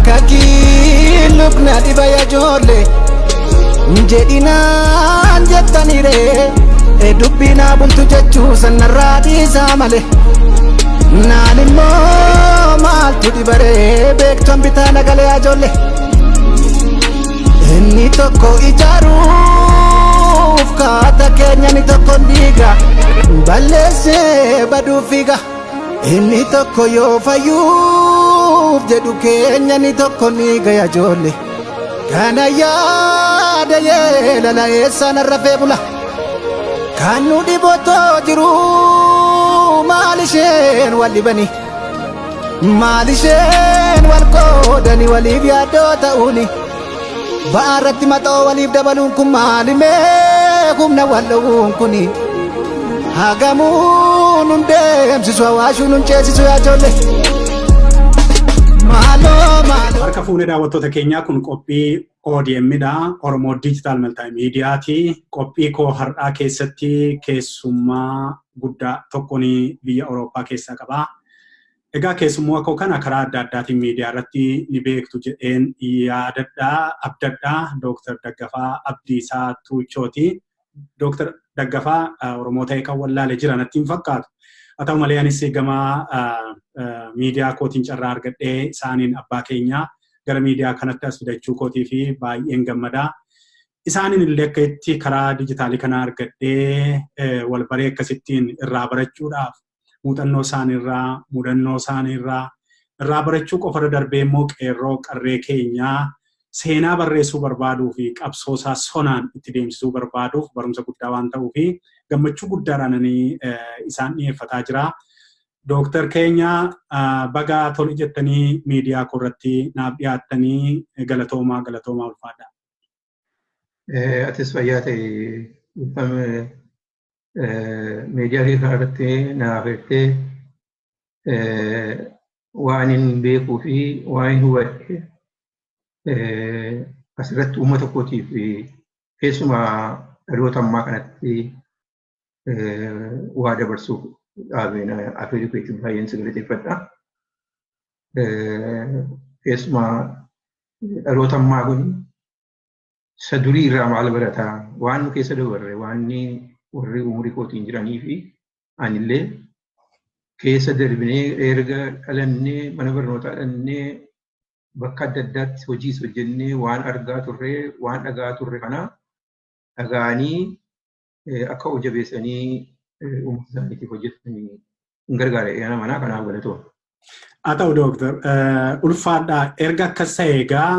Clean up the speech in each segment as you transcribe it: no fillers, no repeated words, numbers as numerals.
Akakii lukna dhiba ijoollee jedhinaan jettaniire dubbinaa bultu jechuu sanarraa dhiisaa malee. Naan immoo maaltu dhibaree beektuun bitaa nagalee ijoollee. Inni tokko ijaaruuf kaata keenya inni tokko diiga balleessee baduu fiiga. Inni tokko yoo fayyuuf jedhu keenya inni tokko ni gaya ijoollee. Kana yaada yeelala eessaan rafee bula. Kan nu dhibotoo jiru maal isheen wal dhibani? Maal isheen wal qoodani waliif yaaddoo ta'uuni? Ba'aa irratti maxoo waliif dabaluun kun maalimee humna wal dhowwuun kuni? Hagamuu nun deemsisu hawaashuu nun ceesisu yaa ijoollee. Maaloo maaloo. Harka fuunee daawwattoota keenyaa, kun qophii ODM dha. Oromoo Digital Multimedia ti. Qophii koo har'aa keessatti keessummaa guddaa tokkoon biyya Awurooppaa keessaa qaba. Egaa keessummaa koo kana karaa adda addaatiin miidiyaa irratti ni beektu jedheen yaadadhaa, abdadhaa. Dooktar Daggafaa Abdiisaa Tuuchooti. Dooktar Daggafaa Oromoo ta'e kan wallaale jira natti hin fakkaatu. Haa ta'u malee, anis gama miidiyaa kootiin carraa argadhee isaaniin abbaa keenyaa gara miidiyaa kanatti as fidachuu kootii fi baay'een gammadaa. Isaaniin illee akka itti karaa dijitaalii kana argadhee wal baree akkasittiin irraa barachuudhaaf, muuxannoo isaaniirraa, mudannoo isaaniirraa irraa barachuu qofarra darbee immoo qeerroo qarree keenyaa seenaa barreessuu barbaaduu fi qabsoo isaa sonaan itti deemsisuu barbaaduuf barumsa guddaa waan ta'uu fi gammachuu guddaadhaan ani isaan dhiyeeffataa jira. Dooktar keenya, baga tole jettanii miidiyaa koo irratti naaf dhiyaattanii, galatoomaa, galatoomaa, ulfaadha. Atis fayyaa ta'e. Miidiyaa kee kana irratti naaf hirtee waan hin beekuu fi waan hin hubadhe asirratti uummata kootiif, keessumaa dhaloota ammaa kanatti waa dabarsuuf dhaabeen afeeruu keetiin baay'een si galateeffadha. Keessumaa dhaloota ammaa kun isa durii irraa maal barataa, waan nu keessa dabarre, waan warri umurii kootiin jiranii fi anillee keessa darbinee, erga dhalannee mana barnootaa dhalannee bakka adda addaatti hojiis hojjennee waan argaa turre, waan dhagaa turre kana dhaga'anii akka of jabeessanii uummata isaaniitiif hojjetanii hin gargaara jedhee manaa kanaaf galatooma. Haa ta'u dooktar, ulfaadhaa. Erga akkas ta'e, egaa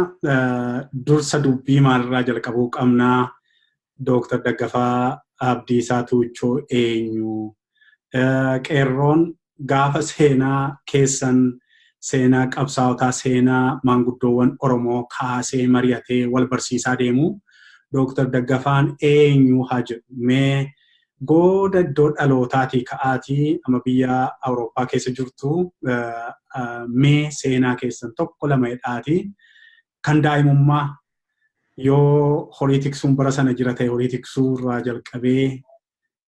dursa dubbii maalirraa jalqabuu qabnaa? Dooktar Daggafaa Abdiisaa Tuuchoo eenyu? Qeerroon gaafa seenaa keessan, seenaa qabsaa'otaa, seenaa maanguddoowwan Oromoo kaasee mari'atee wal barsiisaa deemu, Dooktar Daggafaan eenyu haa jedhu. Mee gooda iddoo dhalootaatii ka'aatii amma biyya Awurooppaa keessa jirtu, mee seenaa keessan tokko lama jedhaatii, kan daa'imummaa yoo horii tiksuun bara sana jira ta'e horii tiksuu irraa jalqabee,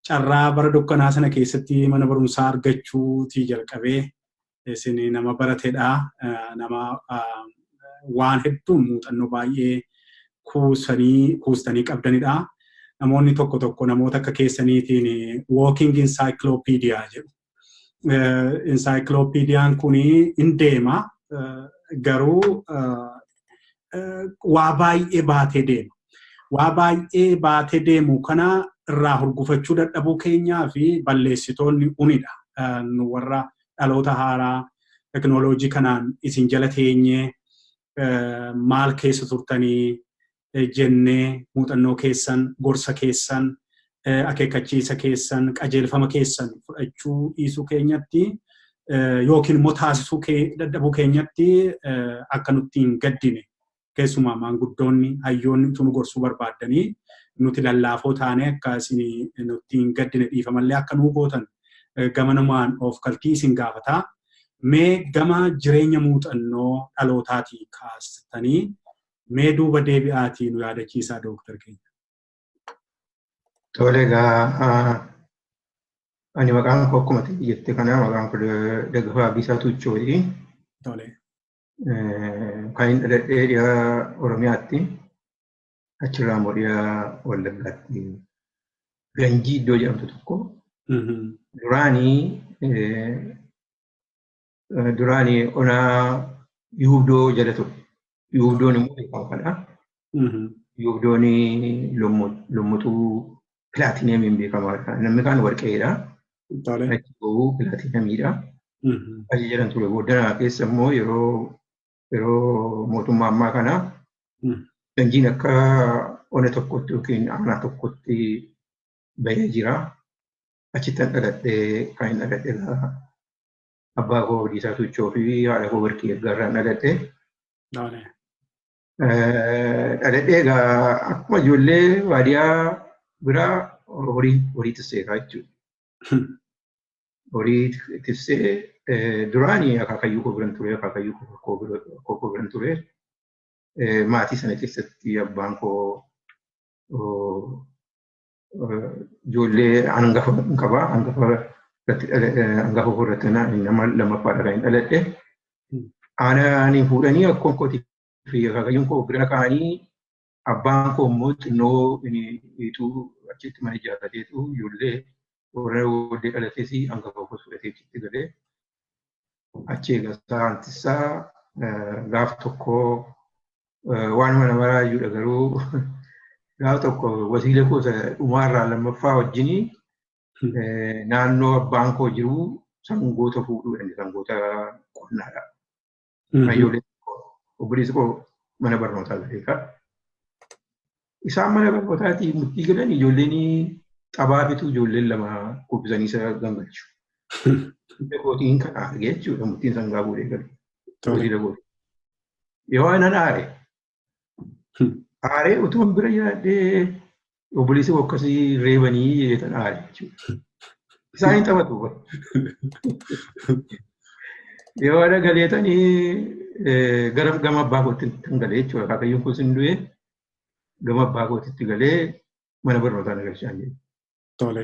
carraa bara dukkanaa sana keessatti mana barumsaa argachuutii jalqabee, isin nama baratedha. Nama waan hedduun muuxannoo baay'ee kuusanii kuustanii qabdanidha. Namoonni tokko tokko namoota akka keessaniitiin "walking encyclopedia" jedhu. Encyclopediaan kun hin deema, garuu waa baay'ee baatee deema. Waa baay'ee baatee deemu kana irraa hurgufachuu dadhabuu keenyaa fi balleessitoonni unidha. Nu warra dhaloota haaraa teknooloojii kanaan isin jala teenyee maal keessa turtanii jennee muuxannoo keessan, gorsa keessan, akeekkachiisa keessan, qajeelfama keessan fudhachuu dhiisuu keenyatti yookiin immoo taasisuu dadhabuu keenyatti akka nutti hin gaddine, keessumaa maanguddoonni, hayyoonni utuu nu gorsuu barbaaddanii nuti lallaafoo taane akka isin nutti hin gaddine, dhiifamallee akka nuu gootan gama namaan of kaltii isin gaafataa. Mee gama jireenya muuxannoo dhalootaatii kaastanii mee duuba deebi'aatii nu yaadachiisaa, dooktar keenya. Tole, egaa ani maqaan koo akkuma jette kana maqaan koo Daggafaa Abdiisaa Tuuchooti. Tole. Kan inni dhaladhee dhiyaa Oromiyaatti, achirraa immoo dhiyaa Wallaggaatti Ganjii iddoo jedhamtu tokko. Duraanii onaa Yuubdoo jala ture. Yuubdoon immoo beekamaadha. Yuubdoon lommutuu pilaatineemiin beekamaadha. Namni kaan warqeedha. Achi ba'uu pilaatineemiidha. Achi jedhan ture. Booddanaa keessa immoo yeroo mootummaa ammaa kana Ganjiin akka ona tokkotti yookiin aanaa tokkotti bahee jira. Achittan dhaladhee kan hin dhaladhe abbaa koo Abdiisaa Tuchoo fi haadha koo Warqii Ergaarraan dhaladhe. Dhaladhee egaa akkuma ijoollee baadiyyaa biraa horii tisseetaa jechuudha. Horii tissee duraanii akaakayyuu koo biran ture, akaakayyuu koo biran ture. Maatii sana keessatti abbaan koo ijoollee hangafa hin qaba. Hangafa irratti nama lammaffaadha kan hin dhaladhe. Aananii fuudhanii akkoon kootii fi akaakayyuun koo bira kaa'anii abbaan koo immoo xinnoo hiituu achitti mana ijaarrateetu ijoollee warra booddee dhalatees hangafa koos fudhatee achitti galee achi egaa saantisaa gaaf tokko waan mana maraa iyyuudha garuu gaaf tokko wasiila koo dhumaarraa lammaffaa wajjinii naannoo abbaan koo jiru sangoota fuudhuudhaan sangoota qonnaadha. Ijoollee obboleessi koo mana barnootaa galeera. Isaan mana barnootaatii murtii galan ijoolleen xabaa bitu ijoolleen lama kubbisanii isa gangalchu. Kootiin kana argee jechuudha murtiin sangaa fuudhee galu. Wasiila kooti. Yoo anan aare. Aaree utuun bira jiraadhee obboleessi koo akkasii reebanii jedheetan aare jechuudha. Isaan hin taphatu. Yoo ana galeetanii gara gama abbaa kootti kan galee jechuudha. Akaakayyuun koos hin du'e gama abbaa kootitti galee mana barnootaa na galchaa jedhe. Tole.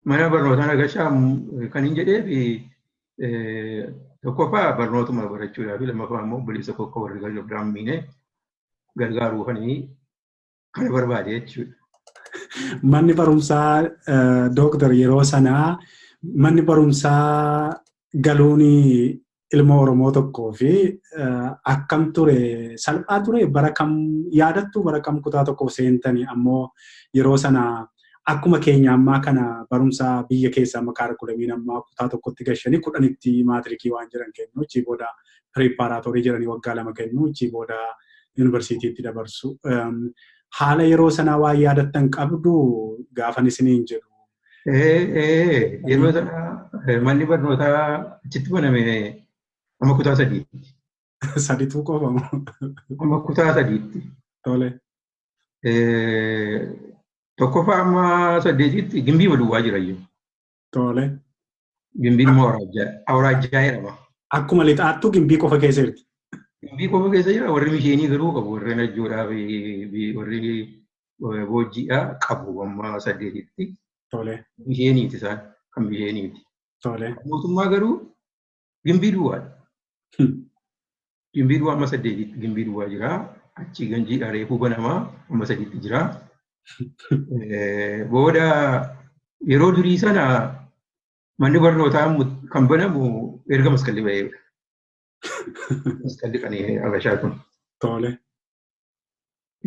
Mana barnootaa na galchaa kan hin jedheef tokkoffaa barnootuma barachuudhaa fi lammaffaa immoo obboleessa koo akka warri gargaaraan miine gargaaruu kana barbaade jechuudha. Manni barumsaa dooktar yeroo sanaa manni barumsaa galuun ilma Oromoo tokkoo fi akkam ture salphaa ture bara kam yaadattu bara kam kutaa tokko seentanii ammoo yeroo sana akkuma keenya ammaa kana barumsa biyya keessa amma kaarikulamiin ammaa kutaa tokkotti gashanii 10tti maatirikii waan jiran kennu achii booda piriippaaraatoorii jedhanii waggaa 2 kennu achii booda yuunivarsiitiitti dabarsu. Haala yeroo sanaa waan yaadattan qabdu gaafan isiniin jedhu. Yeroo sana manni barnootaa achitti baname amma kutaa 3tti. Sadituu qofamu. Amma kutaa 3tti. Tole. Tokkoffaa amma 8tti gimbii maduwwaa jira iyyuu. Tole. Gimbiin immoo awraajjaa jedhama. Akkuma lixaattu gimbii qofa keessa jirti. Gimbii qofa keessa jira warri misheenii garuu qabu warri najjoodhaa fi warri boojjiidhaa qabu amma 8tti. Tole. Misheeniiti isaan kan misheeniiti. Tole. Mootummaa garuu gimbii duwwaadha. Gimbii duwwaa amma 8tti gimbii duwwaa jira. Achi ganjiidhaa reefuu banamaa amma 3tti jira. Booda yeroo durii sana manni barnootaa kan banamu erga masqalli ba'eedha. Masqalli kan Habashaa kun. Tole.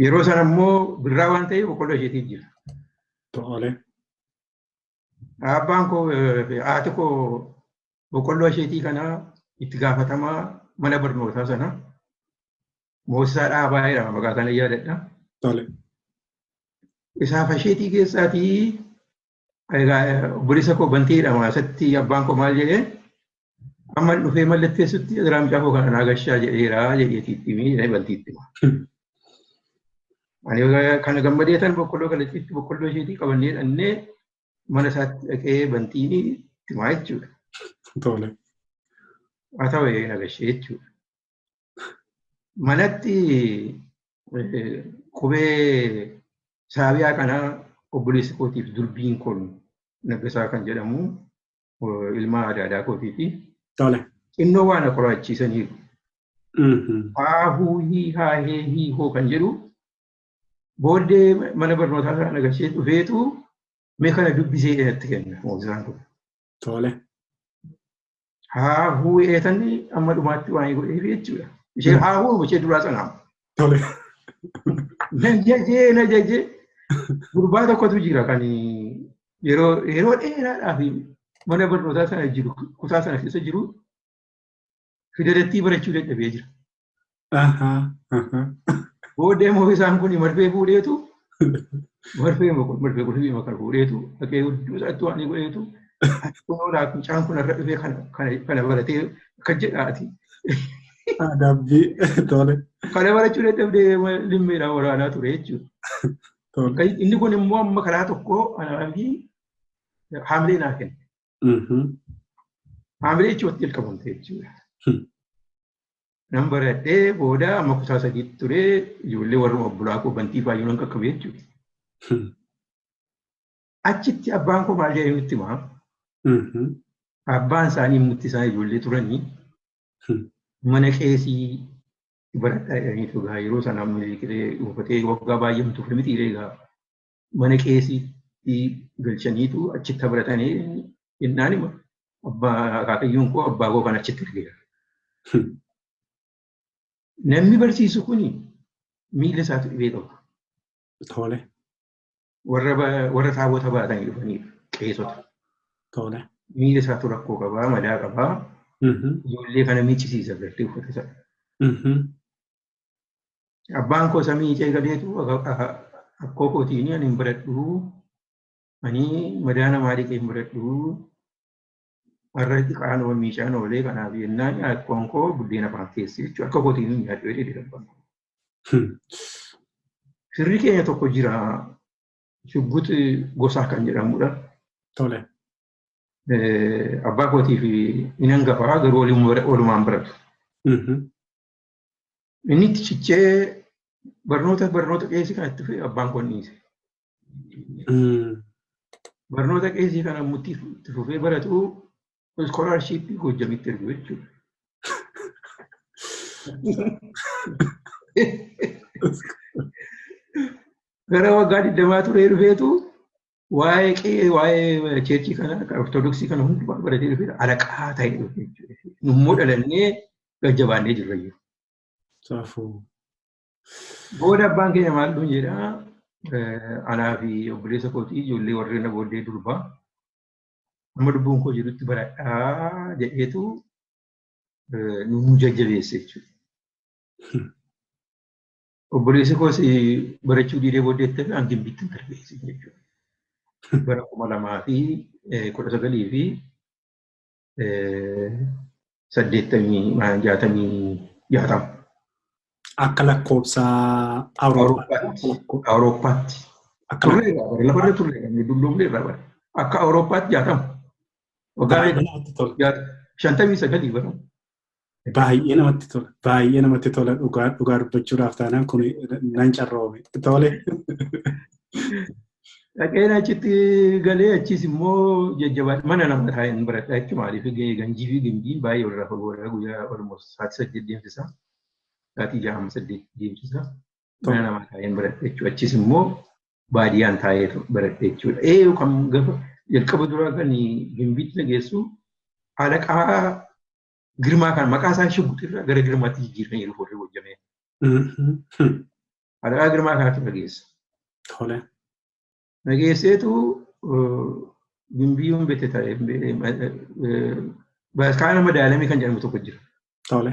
Yeroo sana immoo birraa waan ta'eef boqqolloo isheetiif jira. Tole. Abbaan koo haati koo boqqolloo isheetii kana itti gaafatamaa mana barnootaa sana Moosisaa Dhaabaa jedhama maqaa isaanii yaadadha. Tole. Isaaf asheetii keessaatii obboleessa koo Bantii jedhama. Isatti abbaan koo maal jedhee amma dhufee mallatteessutti Azraa mucaa koo kana naa gashaa jedheera jedheetii itti himee jedhee Bantii itti hima. Ani kana gammadee tan boqqolloo kana boqqolloo isheetii qabannee dhannee mana isaatti dhaqee Bantiin itti himaa jechuudha. Tole. Haa ta'u na gashee jechuudha. Manatti qubee Saabiyaa kana obboleessi kootiif durbiin kun Naggasaa kan jedhamu ilma adaadaa kootiiti. Tole. Xinnoo waan qorachiisaniiru. Haahuu hii haa hee hii hoo kan jedhu booddee mana barnootaa sana agarsiisee dhufeetu mee kana dubbisee natti kenna moosisaan kun. Tole. Haahuu eetanni amma dhumaatti waan godheef jechuudha. Ishee haahuu ishee duraa sanaa. Tole. Na jajee na jajee gurbaa tokkotu jira kan yeroo dheeraadhaaf mana barnootaa sana jiru kutaa sana keessa jiru fidalattii barachuu dadhabee jira. Booddee immoo isaan kun marfee fuudheetu marfee marfee qulfii kan fuudheetu dhaqee hudduu isaatti waan godheetu kunoo laa mucaan kun irra dhufee kana baratee akka jedhaati. Adabbii tole. Kana barachuu dadhabdee limmeedhaan waraanaa ture jechuudha. Inni kun immoo amma karaa tokko anaa fi haamilee naa kenne. Haamilee jechuun jalqabamte jechuudha. Nan baradhee booda amma kutaa sadiitti ture ijoollee warra obbolaa koo bantii baay'ee nan qaqqabe jechuudha. Achitti abbaan koo maal jedhee nutti himaa? Abbaan isaanii mutti isaan ijoollee turanii mana qeesii baradhaa jedhanii dhugaa yeroo sana miliqee dhuunfatee waggaa baay'ee turre miti egaa mana qeesiitti galchaniitu achitti baratanii jennaan hima. Abbaa akaakayyuun koo abbaa koo kan achitti argeera. Namni barsiisu kuni miila isaatu dhibee qaba. Tole. Warra taabota baatanii dhufanidha qeesota. Tole. Miila isaatu rakkoo qabaa, madaa qabaa. Ijoollee kana miiccisiisa gartee uffata isaa. Abbaan koo isa miicee galeetu akkoo kootiin ani hin baradhu, ani madaa namaa dhiqee hin baradhu, har'a xiqqaan ool miicaan oolee kanaaf jennaan akkoon koo buddeena afaan keessi jechuudha. Akka kootiin hin nyaadhu jedhee abbaan koo. Firri keenya tokko jira Shuggut Gosaa kan jedhamudha. Tole. Abbaa kootii fi inni hangafaa garuu walumaan baratu. Inni itti cichee barnoota qeesii kana itti fufe abbaan koo dhiise. Barnoota qeesii kana itti fufee baratu iskoolaarshiippii Goojjamitti ergu jechuudha. Gara waggaa 20 turee dhufeetu waa'ee qe'ee waa'ee cheerchii kana kan ortodoksii kana hundumaa baratee dhufee alaqaa ta'e dhufe jechuudha. Nummoo dhalannee gajjabaannee jirra jiru. Saafuu. Booda abbaan keenya maal nuun jedha anaa fi obboleessa kootii ijoollee warreen na booddee durbaa amma lubbuun koo jirutti baradhaa jedheetu nu jajjabeesse jechuudha. Obboleessi koos barachuu didee booddeetti hafe an gimbiitti darbe jechuudha. Bara 2019 fi 80 60. Akka lakkoofsa Awurooppaatti. Awurooppaatti. Turree irraa bare lafarra turree kan dulloomne irraa bare. Akka Awurooppaatti 60. Waggaa 59 bara. Baay'ee namatti tola. Baay'ee namatti tola dhugaa dhugaa dubbachuudhaaf taanaan kun nan carroome. Tole. Dhaqeen achitti galee achiis immoo jajjabaa mana nama taa'een baradha jechuudha. Maaliif ganjii fi gimbiin baay'ee walirraa fagoodha. Guyyaa almost sa'aatii 8 deemsisa. Sa'aatii 6 amma 8 deemsisa. Mana namaa taa'een baradha jechuudha. Achiis immoo baadiyyaan taa'ee baradha jechuudha. Ee kan gafa jalqaba duraa kan gimbiitti na geessu alaqaa Girmaa kan maqaa isaa Shugguxirraa gara Girmaatti jijjiiranii warri Gojjamee. Alaqaa Girmaa kanatu na geessa. Tole. Na geesseetu gimbiyyuun bete ta'e bataskaana madaalamii kan jedhamu tokko jira. Tole.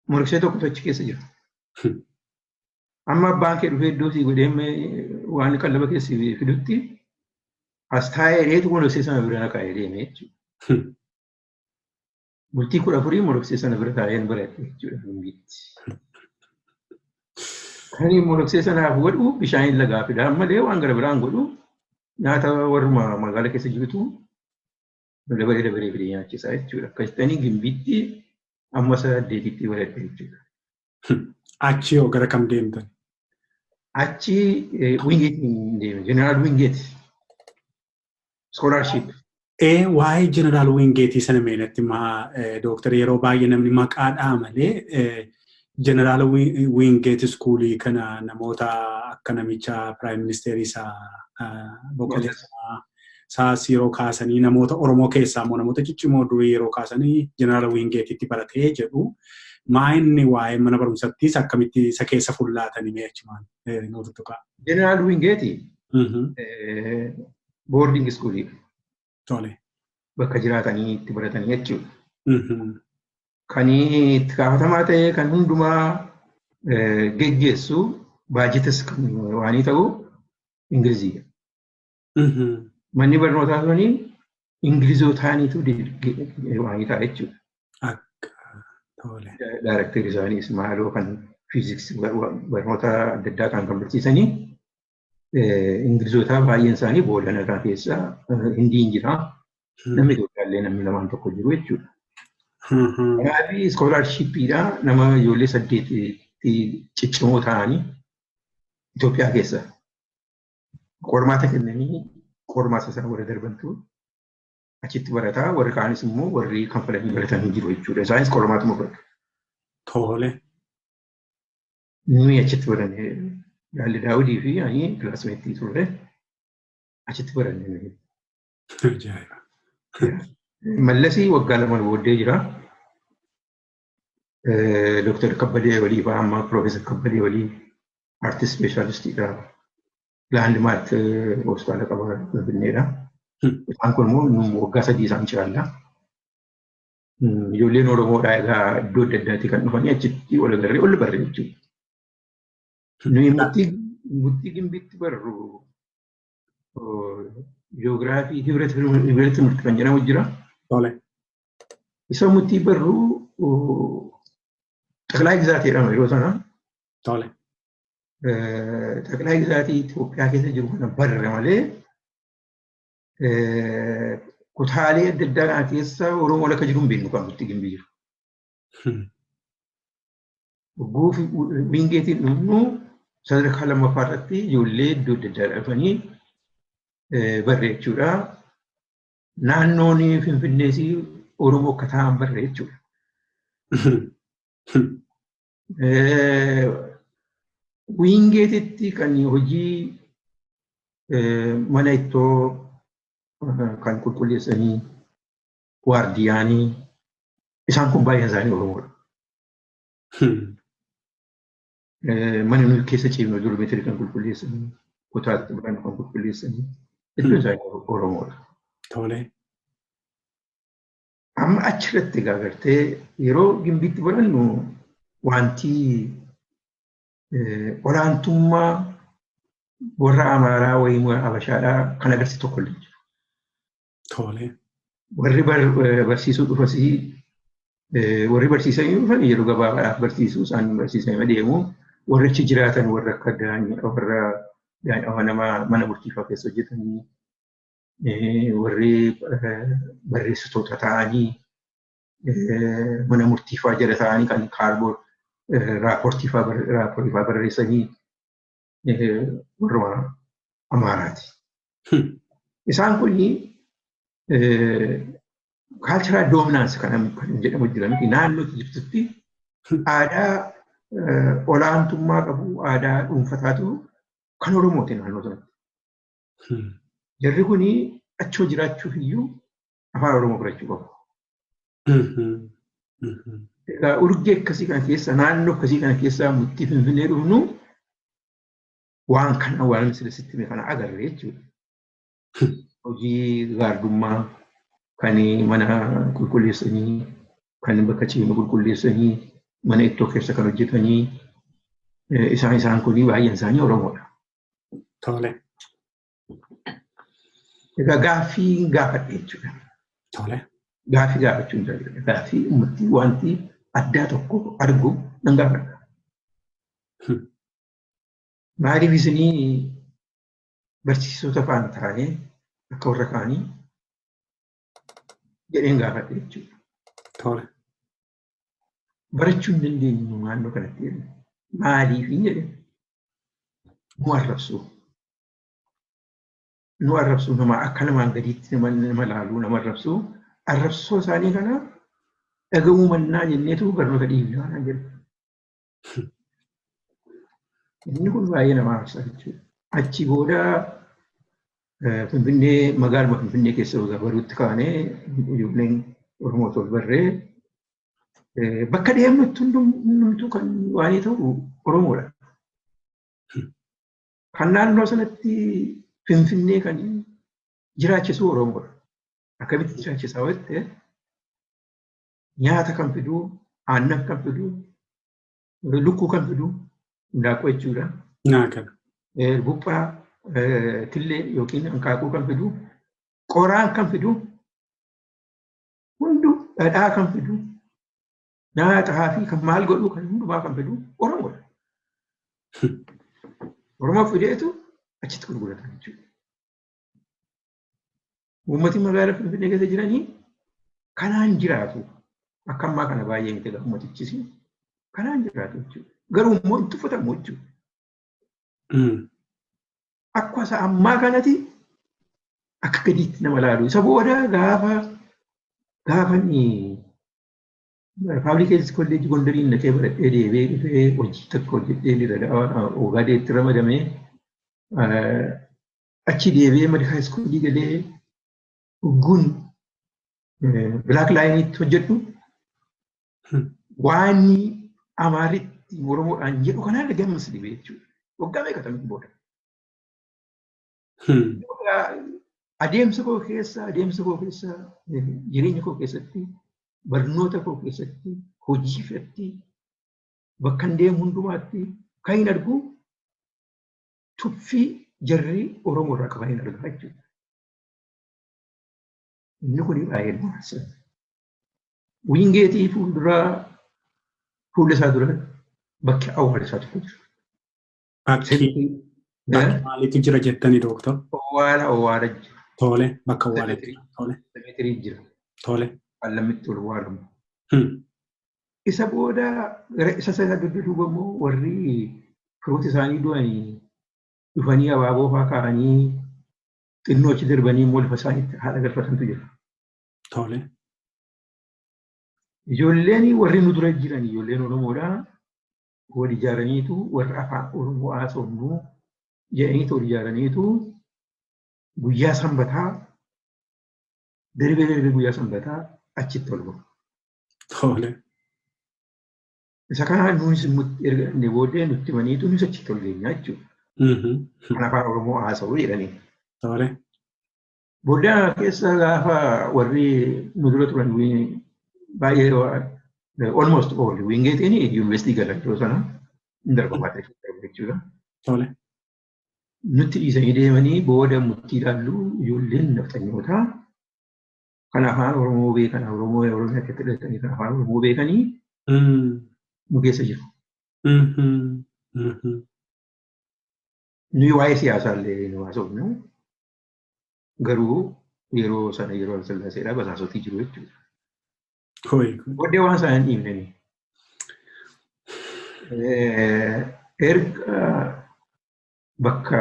Moroksee tokkotu achi keessa jira. Amma abbaan kee dhufee iddoo sii godhee waan qallaba keessi fidutti as taa'ee dheetu moroksee sana bira na kaa'ee deeme jechuudha. Bultii 14 moroksee sana bira taa'een baradhe jechuudha gimbiitti. Kan moroksee sanaaf godhu bishaan lagaa fidaa malee waan gara biraan godhu nyaata warruma magaala keessa jirutu dabaree dabaree fidee nyaachisaa jechuudha. Akkasitanii gimbiitti amma saddeetitti baradhe jechuudha. Achi hoo gara kam deemtan? Achi Wingeetiin deeme. Jeneraal Wingeet. Scholarship. Waa'ee Jeneraal Wingeetii sana meenatti maa dooktar, yeroo baay'ee namni maqaadhaa malee Jeneraal Wingeet Schoolii kana namoota akka namicha Prime Ministerii isaa boqotee isaas yeroo kaasanii, namoota Oromoo keessaa immoo namoota ciccimoo durii yeroo kaasanii Jeneraal Wingeetitti baratee jedhu. Maa inni waa'ee mana barumsattis akkamitti isa keessa fullaatanii mee achumaan nuuf tuqaa. Jeneraal Wingeeti boarding schoolii. Bakka jiraatanii itti baratanii jechuudha. Kan itti gaafatamaa ta'e, kan hundumaa geggeessu, baajetas kan waanii ta'u Ingiliziidha. Manni barnootaa suni Ingilizootaaniitu waanii ta'a jechuudha. Daarektarri isaaniis maaloo kan fiiziksii, barnoota adda addaa kan barsiisanii Ingilizootaa, baay'een isaanii Boolana irraa keessa Hindiin jira. Namni Itoophiyaa illee namni lamaan tokko jiru jechuudha. Kanaaf scholarshipiidha nama ijoollee saddeetti ciccimoo ta'anii Itoophiyaa keessa qormaata kennanii, qormaata sana warra darbantu achitti barataa, warri kaanis immoo warri kanfalanii baratanii jiru jechuudha. Isaanis qormaatuma baratu. Nuyi achitti baranne, Jaalli Daawudii fi ani classmateii turre, achitti baranne nuyi. Ajaa'iba. Mallasii waggaa 2 booddee jira. Dooktar Kabbadee Walii fa'aa, amma Piroofeesar Kabbadee Walii heart specialistiidha. Landmark hospitaala qaba Finfinneedha. Isaan kun immoo waggaa 3 isaan caalla. Ijoolleen Oromoodhaa egaa iddoo adda addaatii kan dhufanii achitti wal agarree ol barre jechuudha. Nuyi murtii Gimbiitti barru jiyoogiraafii hibira ትምህርት kan jedhamu jira. Isa murtii barru ጠቅላይ ግዛት jedhama yeroo sana. ጠቅላይ gizaatii Itoophiyaa keessa jiru kana barre malee kutaalee adda addaa kana keessa Oromoon akka jiru hin beeknu kan murtii Gimbii jiru. Hogguu Wingeetiin dhufnu sadarkaa lammaffaa irratti ijoollee iddoo adda addaa dhufanii barre jechuudha. Naannoon Finfinnees Oromoo akka ta'an barre jechuudha. Wingeetitti kan hojii mana ittoo kan qulqulleessanii, waardiyaanii, isaan kun baay'een isaanii Oromoodha. Mana nuyi keessa ciifnu, dormitory kan qulqulleessanii, kutaatti barannu kan qulqulleessanii, hedduun isaanii Oromoodha. Amma achirratti egaa gartee yeroo Gimbiitti barannu wanti olaantummaa warra Amaaraa wayii Habashaadhaa kan agarsiisu tokko illee jiru. Warri barsiisuu dhufasii, warri barsiisanii dhufan yeroo gabaabaadhaaf barsiisuu, isaan barsiisanii adeemu. Warri achi jiraatan, warra akka warra nama mana murtiifaa keessa hojjetanii, warri barreessitoota ta'anii mana murtiifaa jala ta'anii kan kaarboo raappoortiifaa barreessanii warruma Amaaraati. Isaan kun cultural dominance kan jedhamu jira miti, naannoo jirtutti aadaa olaantummaa qabu, aadaa dhuunfataatu kan Oromooti naannoo sanatti. Jarri kun achoo jiraachuuf iyyuu afaan Oromoo barachuu qabu. Egaa urgee akkasii kana keessa, naannoo akkasii kana keessa murtii Finfinnee dhufnu waan kana, waan sitti hime kana agarre jechuudha. Hojii gaardummaa kan mana qulqulleessanii, kan bakka ciisnu qulqulleessanii, mana ittoo keessa kan hojjetanii, isaan kun baay'een isaanii Oromoodha. Egaa gaaffii gaafadhe jechuudha. Gaaffii gaafachuu hin jaalladha. Gaaffii ummatti wanti addaa tokko argu nan gaafadha. Maaliif isinii barsiisota faana taanee akka warra kaanii jedheen gaafadhe jechuudha. Barachuu hin dandeenyu naannoo kanatti jedhe. Maaliif hin jedhe. Nu arrabsu. Nu arrabsu, nama akka namaan gadiitti nama laaluu, nama arrabsu. Arrabsoo isaanii kana dhaga'uu mannaa jenneetu barnoota dhiibnaa naan jedhu. Inni kun baay'ee nama aarsa jechuudha. Achi booda Finfinnee, magaaluma Finfinnee keessa baruutti kaanee ijoolleen Oromoo tol barree bakka deemnutti hundumtuu kan waanii ta'u Oromoodha. Kan naannoo sanatti Finfinnee kan jiraachisu Oromoodha. Akkamitti jiraachisaa jette, nyaata kan fiduu, aannan kan fiduu, lukkuu kan fiduu, handaaqqoo jechuudha. Buphaa, tillee yookiin hanqaaquu kan fiduu, qoraan kan fiduu, hunduu dhadhaa kan fiduu, nyaataa fi kan maal godhuu kan hundumaa kan fiduu Oromoodha. Oromoo fideetu achitti gurgurata jechuudha. Uummati magaalaa Finfinnee keessa jiranii kanaan jiraatu. Akka ammaa kana baay'ee miti egaa uummatichis kanaan jiraatu jechuudha. Garuu immoo hin tuffatamu jechuudha. Akka isa ammaa kanatti akka gadiitti nama laalu. Isa booda gaafa inni Public Health College Gondariin dhaqee baradhee deebi'ee dhufee hojii tokko hojjedhee Diradaawaa Ogadeetti ramadamee achi deebi'ee medical schoolii galee hogguun Black Lionitti hojjedhu waan Amaaritti Oromoodhaan jedhu kanaan gammas dhibee jechuudha. Waggaa meeqa ta'an booda. Adeemsa koo keessa, jireenya koo keessatti, barnoota koo keessatti, hojii irratti, bakka hin deemu hundumaatti kan hin argu tuffii jarri Oromoo irraa qaban hin argaa jechuudha. Inni kun baay'ee nama aarsa. Wiingeetii fuulduraa, fuula isaa dura bakki awwaala isaa tokko jira. Bakki maaliitu jira jettanii, dooktor? Awwaala jira. Tole, bakka awwaala jira. Tole. Cemetery jira. Tole. Allamitti ol awwaalamu. Isa booda gara isa sana dudduuba immoo warri firoota isaanii du'anii dhufanii abaaboo fa'aa kaa'anii xinnoo achi darbanii immoo lafa isaaniitti haadha galfatantu jira. Tole. Ijoolleen warri nu dura jiran, ijoolleen Oromoodhaa wal ijaaraniitu, warra afaan Oromoo haasofnu jedhaniitu wal ijaaraniitu, guyyaa sanbataa darbee darbee guyyaa sanbataa achitti ol bahu. Tole. Isa kana nuunis immoo erga dhaqnee booddee nutti himaniitu nus achitti ol geenyaa jechuudha. Kan afaan Oromoo haasa'u jedhanii. Tole. Booddee keessa gaafa warri nu dura turan baay'ee, almost all Wingeetiin yuunivarsiitii galan yeroo sana hin darbamaa ta'e jechuudha. Tole. Nutti dhiisanii deemanii booda murtii ilaallu ijoolleen nafxanyootaa kan afaan Oromoo beekan, Oromoo Oromiyaa keessatti dhalatanii kan afaan Oromoo beekanii nu keessa jiru. Nuyi waa'ee siyaasaa illee nu haasofnu, garuu yeroo sana yeroo Sillaaseedhaa basaasotii jiru jechuudha. Booddee waan sana hin dhiibneni. Erga bakka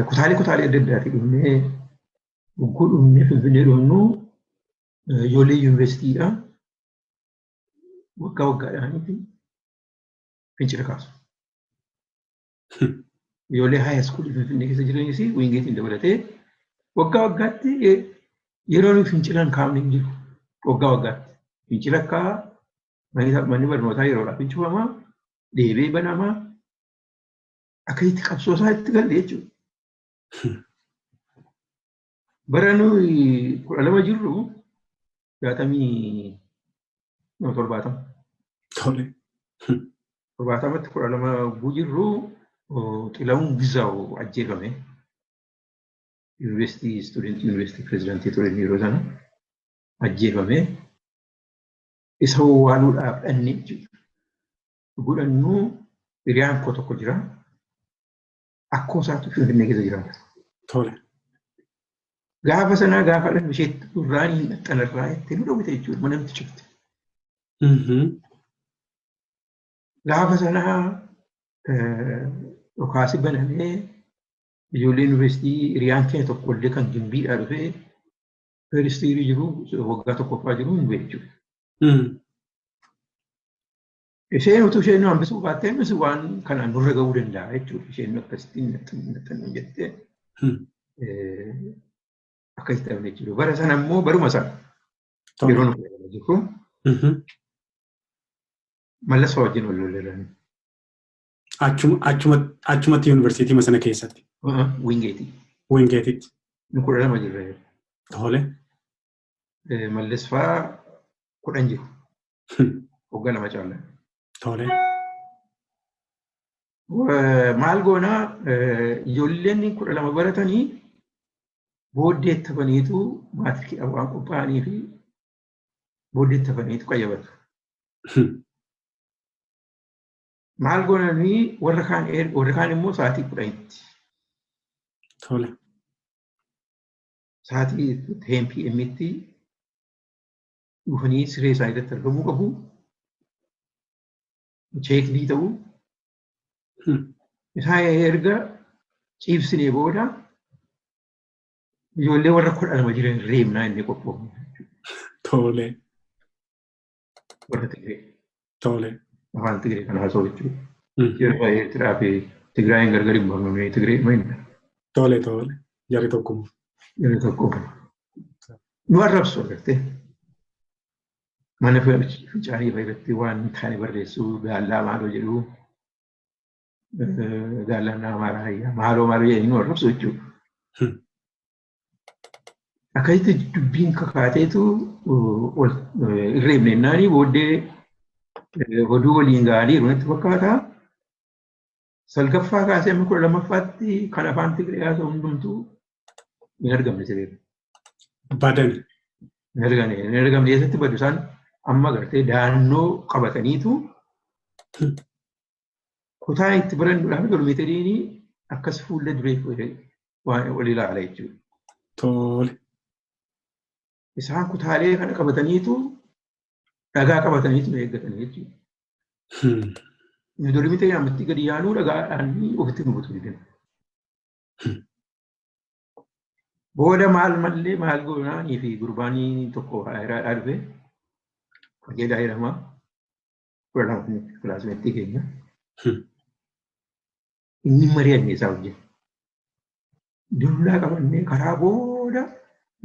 kutaalee adda addaatii dhufnee, hogguu dhufnee Finfinnee dhufnu, ijoollee yuunivarsiitiidha waggaa waggaadhaanitti fincila kaasu. Ijoollee high schoolii Finfinnee keessa jiranis Wingeetiin dabalatee waggaa waggaatti yeroo nuyi fincila hin kaafne hin jiru. Waggaa waggaatti. Fincila akka manni barnootaa yeroodhaaf hin cufamaa, deebi'ee banamaa, akkasitti qabsoo isaa itti galle jechuudha. Bara nuyi 12 jirru, 60, no, 70. Tole. 70tti 12 yogguu jirru Xilahuun Gizaaw ajjeefame. Yuunivarsiitii studentii yuunivarsiitii pirezidaantii ture yeroo sana ajjeefame. Isa owwaaluudhaaf dhanne jechuudha. Godhannuu hiriyaan koo tokko jira. Akkoo isaatu Finfinnee keessa jiraata. Tole. Gaafa sanaa gaafa dhannu isheetti gurraan hin dhaxxanarraa jettee nu dhowwite jechuudha. Mana nutti cufte. Gaafa sanaa dhukaasi banamee Ijoollee yuunivarsiitii hiriyaan keenya tokkollee kan Gimbiidhaa dhufee first year jiru waggaa tokkoffaa jiru hin jechuudha. Isheen utuu isheen nu hambisuu baattee nus waan kanaan nurra ga'uu danda'a jechuudha. Isheen akkasitti naxxannu jettee akkasitti dhabne jechuudha. Bara sana immoo baruma sana yeroo nu fayyadamaa jirru Mallas fa'aa wajjin wal lolleerran. Achumatti yuunivarsiitii sana keessatti. Wingeetii. Wingeetitti. Nu 12 jirra. Tole. Mallas fa'aa 10 jiru. Waggaa 2 caalaa. Tole. Maal goonaa ijoolleen 12 baratanii booddeetti hafaniitu maatirikii waan qophaa'anii fi booddeetti hafaniitu qayyabatu. Maal goonanii warra kaan immoo sa'aatii 10tti. Tole. Sa'aatii 10 PM'tti dhufanii siree isaanii irratti argamuu qabu. Cheekdii ta'uu. Isaan erga ciibsinee booda ijoollee warra 12 jiran reebnaa inni qophoofne. Tole. Warra Tigree. Tole. Afaan Tigree kan haasa'u jechuudha. Yeroo baay'ee Eertiraa fi Tigraayin gargar hin baafamne Tigree maina. Tole tole. Jarri tokkuma. Jarri tokkuma. Nu arrabsu agartee. Mana fincaanii fa'a irratti waan hin taane barreessuu gaallaa maaloo jedhu gaallaan amaaraa hayyaa maaloo maaloo jedhanii nu arrabsu jechuudha. Akkasitti dubbiin kakaateetu ol irreebne jennaanii booddee oduu waliin ga'anii natti fakkaata. Salgaffaa kaasee amma 12ffaatti kan afaan Tigree haasa'u hundumtuu hin argamne sireera. Badan. Hin argamne. Hin argamne eessatti badu isaan amma agartee daannoo qabataniitu kutaa itti barannuudhaaf dormeetariin akkas fuula duree waan wal ilaala jechuudha. Tole. Isaan kutaalee kana qabataniitu dhagaa qabataniitu nu eeggatanii jechuudha. Nu dormitarii ammatti gadi yaanuu dhagaadhaan ofitti nu butu didan. Booda maal mallee maal goonaanii fi gurbaanii tokko haayiraa dhufe qajeelaa jedhama. 12 kilaasmeettii keenya. Inni mari'anne isaa wajjin. Dullaa qabannee karaa booda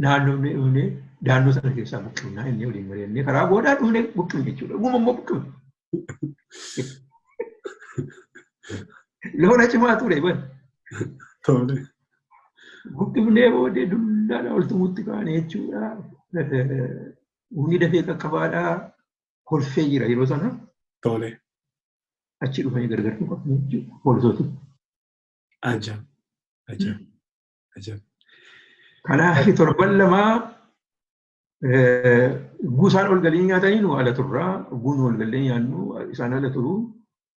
naannoo dhufnee daannoo sana keessaa buqqifnaa inni waliin mari'annee karaa boodaa dhufnee buqqifne jechuudha. Dhuguma immoo buqqifne. Lola cimaa ture ban. Tole. Buqqifnee booddee dullaadhaan ol tumutti kaane jechuudha. Humni dafee qaqqabaadhaa kolfee jira yeroo sana. Tole. Achi dhufanii gargar nu qabne jechuudha. Poolisooti. Ajab. Ajab. Ajab. Kanaaf torban lamaa gusaan ol galii nyaatanii nu ala turraa, guun ol galii nyaannu isaan ala turu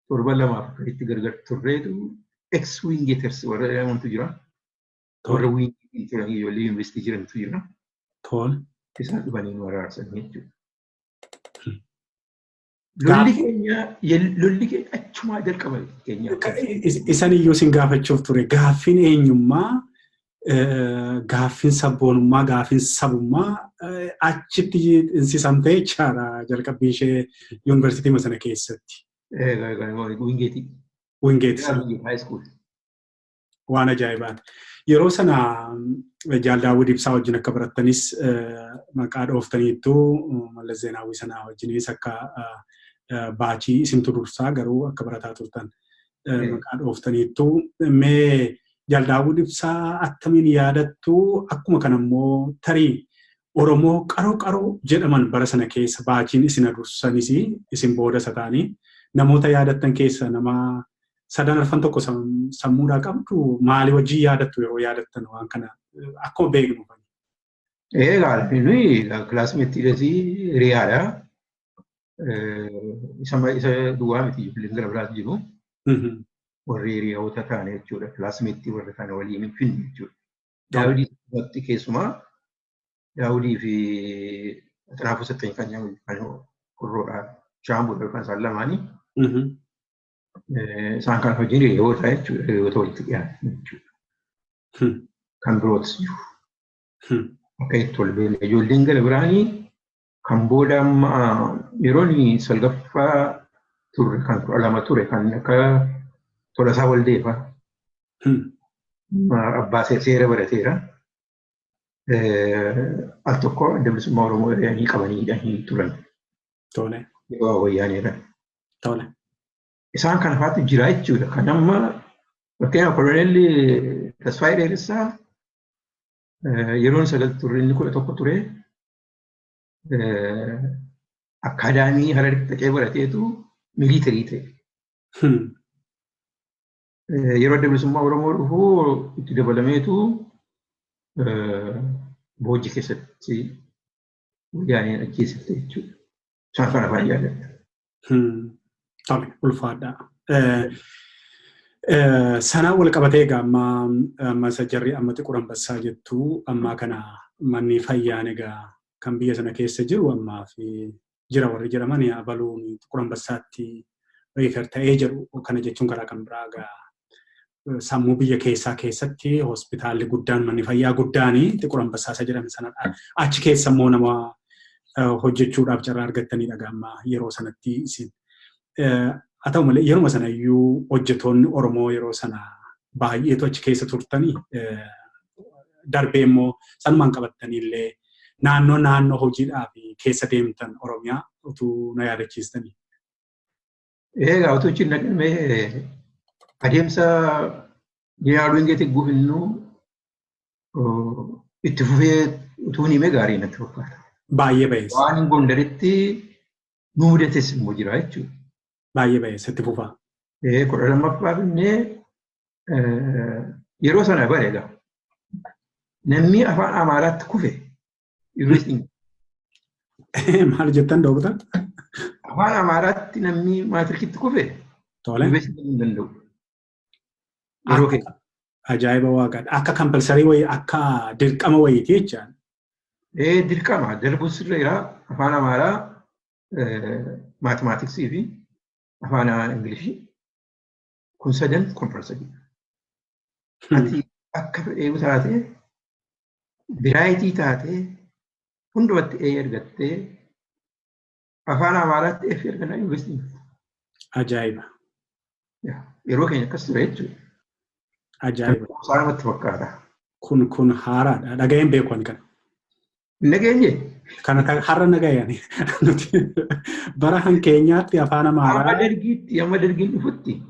torban lamaaf itti gargar turreetu ex-wingaters warra jedhamantu jira. Warra wingatii turan ijoollee yuunivarsiitii jirantu jira. Tole. Isaan dhufanii nu araarsan jechuudha. Lolli keenya achumaa jalqaba keenya. Isan iyyuu isin gaafachuuf ture gaaffiin eenyummaa gaaffiin sabboonummaa gaaffiin sabummaa achitti insisamtee jechaadha jalqabbii ishee yuunivarsiitii sana keessatti. Wingeetii. Wingeetii. Waan ajaa'ibaati. Yeroo sana Jaal Daawud Ibsaa wajjin akka barattanis maqaa dhooftaniittu Mallas Zeenaawwii sana wajjinis akka baachii isintu dursaa garuu akka barataa turtan maqaa dhooftaniittu mee Jaal Daawud Ibsaa attamiin yaadattu akkuma kana immoo tarii Oromoo qaroo qaroo jedhaman bara sana keessa baachiin isin dursanis isin booda isa ta'anii namoota yaadattan keessa nama sadan arfan tokko sammuudhaa qabdu maalii wajjin yaadattu yeroo yaadattan waan kana akkuma beeknu. Egaa nuyi kilaasmeettiidhas hiriyaadha. Isa duwwaa miti ijoolleen gara biraas jiru. Warri hiriyoota ta'an jechuudha. Kilaasmeettii warra ta'an waliin hin finne jechuudha. Daawudii irratti keessumaa Daawudii fi Xinaafuu Sattany kan jedhamu kan horroodha. Shaambuudha yookaan isaan lamaanii. Isaan kan wajjin hiriyoota jechuudha. Hiriyoota walitti dhiyaatan jechuudha. Kan birootis jiru. Akka itti ol beelne ijoolleen gara biraanii kan booda amma yeroon salgaffaa turre kan 12 ture kan akka Tolasaa Waldeefaa. Abbaa seera barateera. Al tokko Adda Bilisummaa Oromoo ari'anii qabanii hidhanii turan. Yeroo wayyaanee. Isaan kana faatu jira jechuudha. Kan amma fakkeenyaaf Koloneelli Tasfaayee Dheeressaa yeroon 9 turre inni 11 ture akkaadaamii Hararitti dhaqee barateetu miliitarii ta'e. Yeroo Adda Bilisummaa Oromoo dhufu itti dabalameetu Boojji keessatti wayyaaneen ajjeesifte jechuudha. Isaan kana afaan jaalladha. Tole, ulfaadha. Sanaan wal qabatee egaa amma isa jarri amma Xiqur Ambassaa jettu ammaa kana manni fayyaan egaa kan biyya sana keessa jiru ammaa fi jira warri jedhaman abaluun Xiqur Ambassaatti reefer ta'ee jedhu. Kana jechuun karaa kan biraa egaa sammuu biyya keessaa keessatti hospitaalli guddaan manni fayyaa guddaan Xiqur Ambassaa isa jedhame sanadha. Achi keessa immoo nama hojjechuudhaaf carraa argattanidha amma yeroo sanatti isin. Haa ta'u malee yeruma sana iyyuu hojjetoonni Oromoo yeroo sana baay'eetu achi keessa turtanii darbee immoo sanumaan qabattanii illee naannoo hojiidhaaf keessa deemtan Oromiyaa utuu na yaadachiistanii. Egaa utuu achi naqamee adeemsa Jeneraal Wingeetti guufinnuu itti fufee utuu hin himee gaarii natti fakkaata. Baay'ee bayeessa. Waan Gondaritti nu mudates immoo jira jechuudha. Baay'ee bayeessa itti fufaa. 12ffaa finnee yeroo sana bare egaa namni afaan Amaaraatti kufe yuunivarsiitiin. Maal jettan dooktar? Afaan Amaaraatti namni maatirikitti kufe yuunivarsiitiin hin danda'u. Yeroo keessa. Ajaa'iba waaqaadha. Akka kampalsarii wayii akka dirqama wayiiti jechaan. Dirqama darbuun sirra jira afaan Amaaraa maatimaatiksii fi afaan Ingilishii kun sadan kompalsarii. Ati akka fedhee taatee biraayitii taatee hundumatti ee argattee afaan Amaaraatti F argannaa yuunivarsiitiin. Ajaa'iba. Yeroo keenya akkas ture jechuudha. Ajaa'iba. Kuusaa namatti fakkaata. Kun haaraadha. Dhaga'een beeku ani kana. Nageenye? Kana har'a nagayani. Nuti bara han keenyaatti afaan Amaaraa. Amma dargiitti amma dargiin dhufutti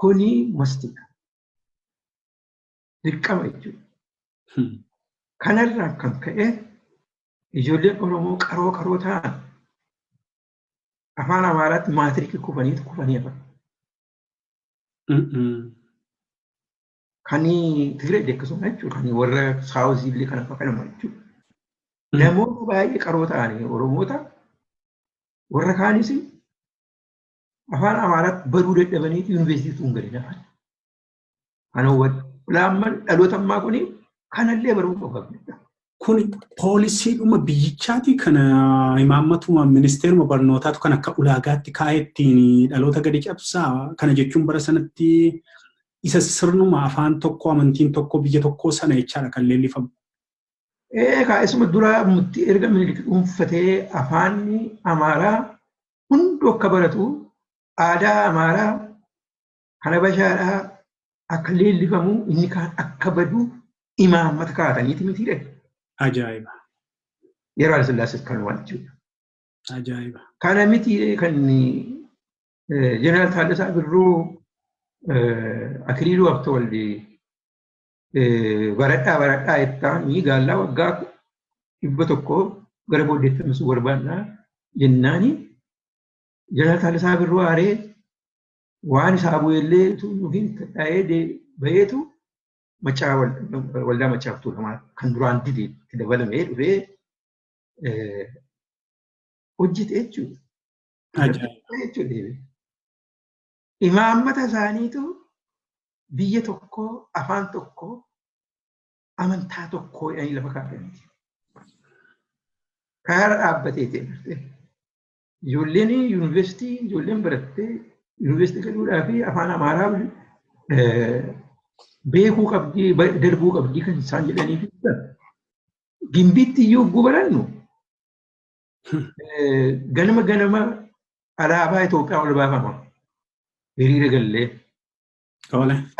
kuni mastidha. Dirqama jechuudha. Kanarraa kan ka'e ijoolleen Oromoo qaroo qaroo ta'an afaan Amaaraatti maatirikii kufaniitu kufanii hafan. Kan Tigree akkasuma jechuudha. Kan warra Saawuzii illee kana fakkaatama jechuudha. Namoota baay'ee qaroo ta'anii Oromoota warra kaanis afaan Amaaraatti baruu dadhabaniitu yuunivarsiitii hin galin hafan. Kana hubadhu. Laamman dhaloota ammaa kuni kanallee baruu qaba. Kun poolisiidhuma biyyichaati kana imaammatuma ministeeruma barnootaatu kan akka ulaagaatti kaa'ee ittiin dhaloota gadi cabsaa. Kana jechuun bara sanatti isa sirnuma afaan tokko amantiin tokko biyya tokko sana jechaadha kan leellifamu. Egaa isuma dura murtii erga Minilik dhuunfatee afaan Amaaraa hunduu akka baratu aadaa Amaaraa kan Habashaadhaa akka leellifamu inni kaan akka badu imaammata kaa'ataniiti mitiidha. Ajaa'iba. Yeroo Haile Sillaasees kan waan jechuudha. Ajaa'iba. Kana miti kan Jeneraal Taaddasaa Birruu Akiliiluu Habtawaldi baradhaa baradhaa jettaanii gaallaa waggaa 100 gara booddeetti hambisuu barbaannaa jennaani Jeneraal Taaddasaa Birruu aaree waan isaa bu'ellee utuu hin dha'ee baheetu macaa waldaa Maccaa Tuulamaa kan duraan dide itti dabalamee dhufee hojjete jechuudha. Ajaa'iba. Imaammata isaaniitu biyya tokko afaan tokko amantaa tokko jedhanii lafa kaa'aniiti. Karaa dhaabbatee ta'e ijoolleen yuunivarsiitii ijoolleen barattee yuunivarsiitii galuudhaa fi afaan Amaaraa Beekuu qabdii, darbuu qabdii kan isaan jedhanii fi Gimbiitti iyyuu yogguu barannu ganama ganama alaabaa Itoophiyaa ol baafama. Hiriira gallee.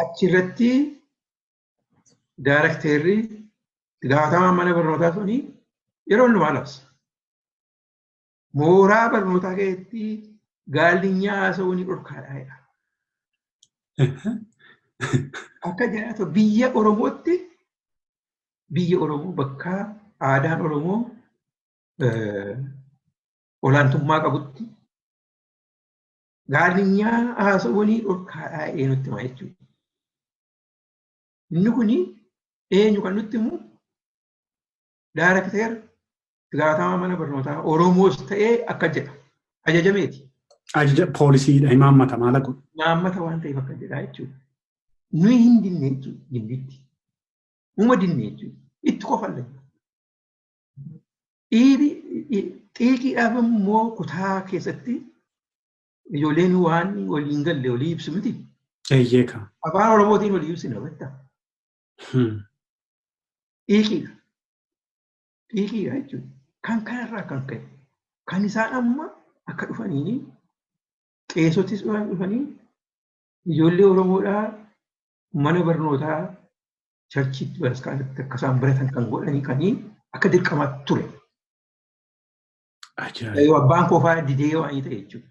Achirratti daarakteerri gaafatamaan mana barnootaa suni yeroo hundumaa labsa. Mooraa barnootaa keessatti gaallinyaa haasa'uun ni dhorkaadha jedha. Akka jedhatu biyya Oromootti, biyya Oromoo bakka aadaan Oromoo olaantummaa qabutti gaallinyaa haasa'uun dhorkaadha jedhee nutti hima jechuudha. Inni kuni eenyu kan nutti himu? Daarakteera gaafatamaa mana barnootaa Oromoos ta'ee akka jedha. Ajajameeti. Ajaja poolisiidha, imaammata maala kun. Imaammata waan ta'eef akka jedha jechuudha. Nuyi hin dinne jechuudha gimbiitti. Uma dinne jechuudha. Itti qofa illee. Xiiqiidhaaf immoo kutaa keessatti ijoolleen waan waliin galle walii ibsu miti. Eeyyeeka. Afaan Oromootiin walii ibsina beektaa. Xiiqiidha. Xiiqiidha jechuudha. Kan kanarraa kan ka'e. Kan isaan amma akka dhufaniini qeesotis dhufanii ijoollee Oromoodhaa mana barnootaa charchiitti bataskaanatti akka isaan baratan kan godhanii kanii akka dirqamaatti ture. Ajaa'iba. Abbaan koo fa'aa didee waan ta'e jechuudha.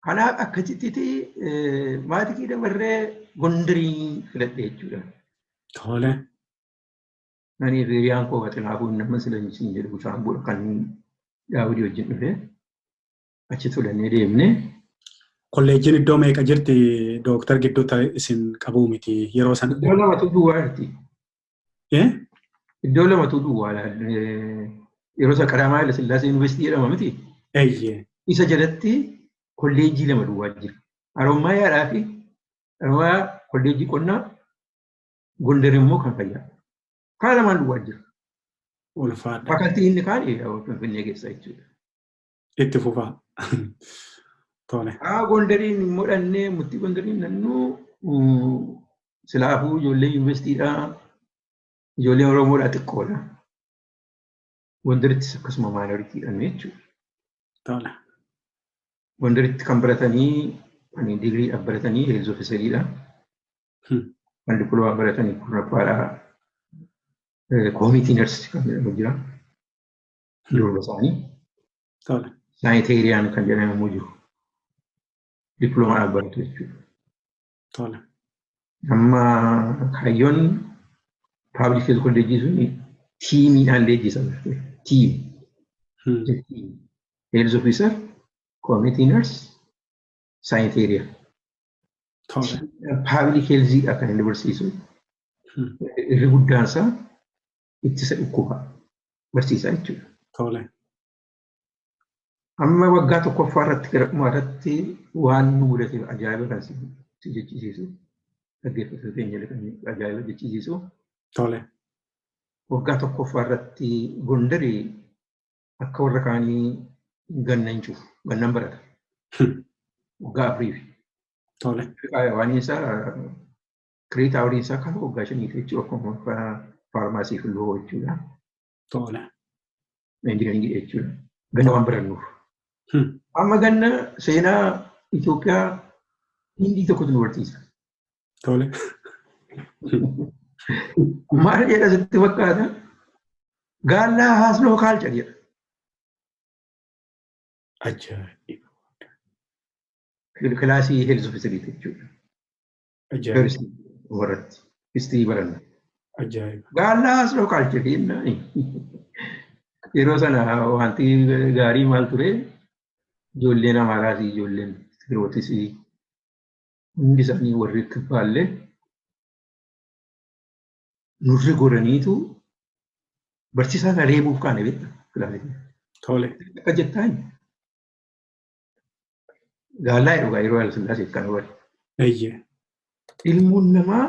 Kanaaf akkasitti maatii dabarree Gondarii filadhe jechuudha. Tole. Ani hiriyaan koo Xinaafuu nama sila siin jedhu Shaambuu kan Daawudii wajjin dhufe achi tulannee deemne. Kolleejjiin iddoo meeqa jirti dooktar gidduutti isin qabuu miti yeroo sana? Iddoo lamatu duwwaa jirti. Iddoo lamatu duwwaa yeroo sana Qadamaa Haayila Sillaasee Yuunivarsiitii jedhama miti. Eeyyee. Isa jalatti kolleejjii lama duwwaa jira. Harommayaadhaa fi Harommayaa kolleejjii qonnaa, Gondar immoo kan fayyaa. Kaan lamaan duwwaa jira. Ulfaadha. Fakaltii inni kaan Finfinnee keessa jechuudha. Itti fufaa. Tole. Gondariin immoo dhannee murtii Gondariin nannuu silaafuu ijoollee yuunivarsiitiidhaa ijoollee Oromoodhaa xiqqoodha. Gondarittis akkasuma maayinooritiidhaan jechuudha. Tole. Gondaritti kan baratanii kan digiriidhaaf baratanii heelz ofiiseriidha. Kan diploomaa baratanii kurnaffaadha. Koomitii narsi kan jedhamu jira. Durba isaanii. Tole. Saaniteeriyaan kan jedhamu immoo jiru. Diploomaadhaaf baratu jechuudha. Tole. Amma kaayyoon paablik heelz kolleejjii sun tiimiidhaan leenjisan ture. Tiim. Heelz ofiiser, koomitii nars, saaniteeriyaa. Tole. Paablik heelziidha kan inni barsiisu. Irri guddaan isaa ittisa dhukkubaa barsiisaa jechuudha. Tole. Amma waggaa tokkoffaa irratti gara dhumaa irratti waan nu mudate ajaa'iba kan si jechisiisu dhaggeeffattoota keenya kan ajaa'iba jechisiisu. Tole. Waggaa tokkoffaa irratti Gondari akka warra kaanii ganna hin cufu, gannan barata. Waggaa afuriif. Tole. Waan isaa kireet awuriin isaa kan waggaa shaniiti jechuudha akkuma faarmaasii fi loo jechuudha. Tole. Injiniringii jechuudha. Ganna waan barannuuf. Amma ganna seenaa Itoophiyaa Hindii tokkotu nu barsiisa. Tole. Maal jedha sitti fakkaata? Gaallaa haasloo kaalcha jedha. Ajaa'iba. Kilaasii heelz ofiiseriiti jechuudha. Ajaa'iba. Warratti histirii baranna. Ajaa'iba. Gaallaa haasloo kaalcha jennaan. Yeroo sana wanti gaarii maal ture? Ijoolleen Amaaraas ijoolleen Tigirootis hundi isaanii warri kibbaallee nurri godhaniitu barsiisaa kana reebuuf kaane beekta kilaasii. Tole. Akka jettaan gaallaa jedhu yeroo Haayila Sillaasee kan bare. Eeyyee. Ilmoon namaa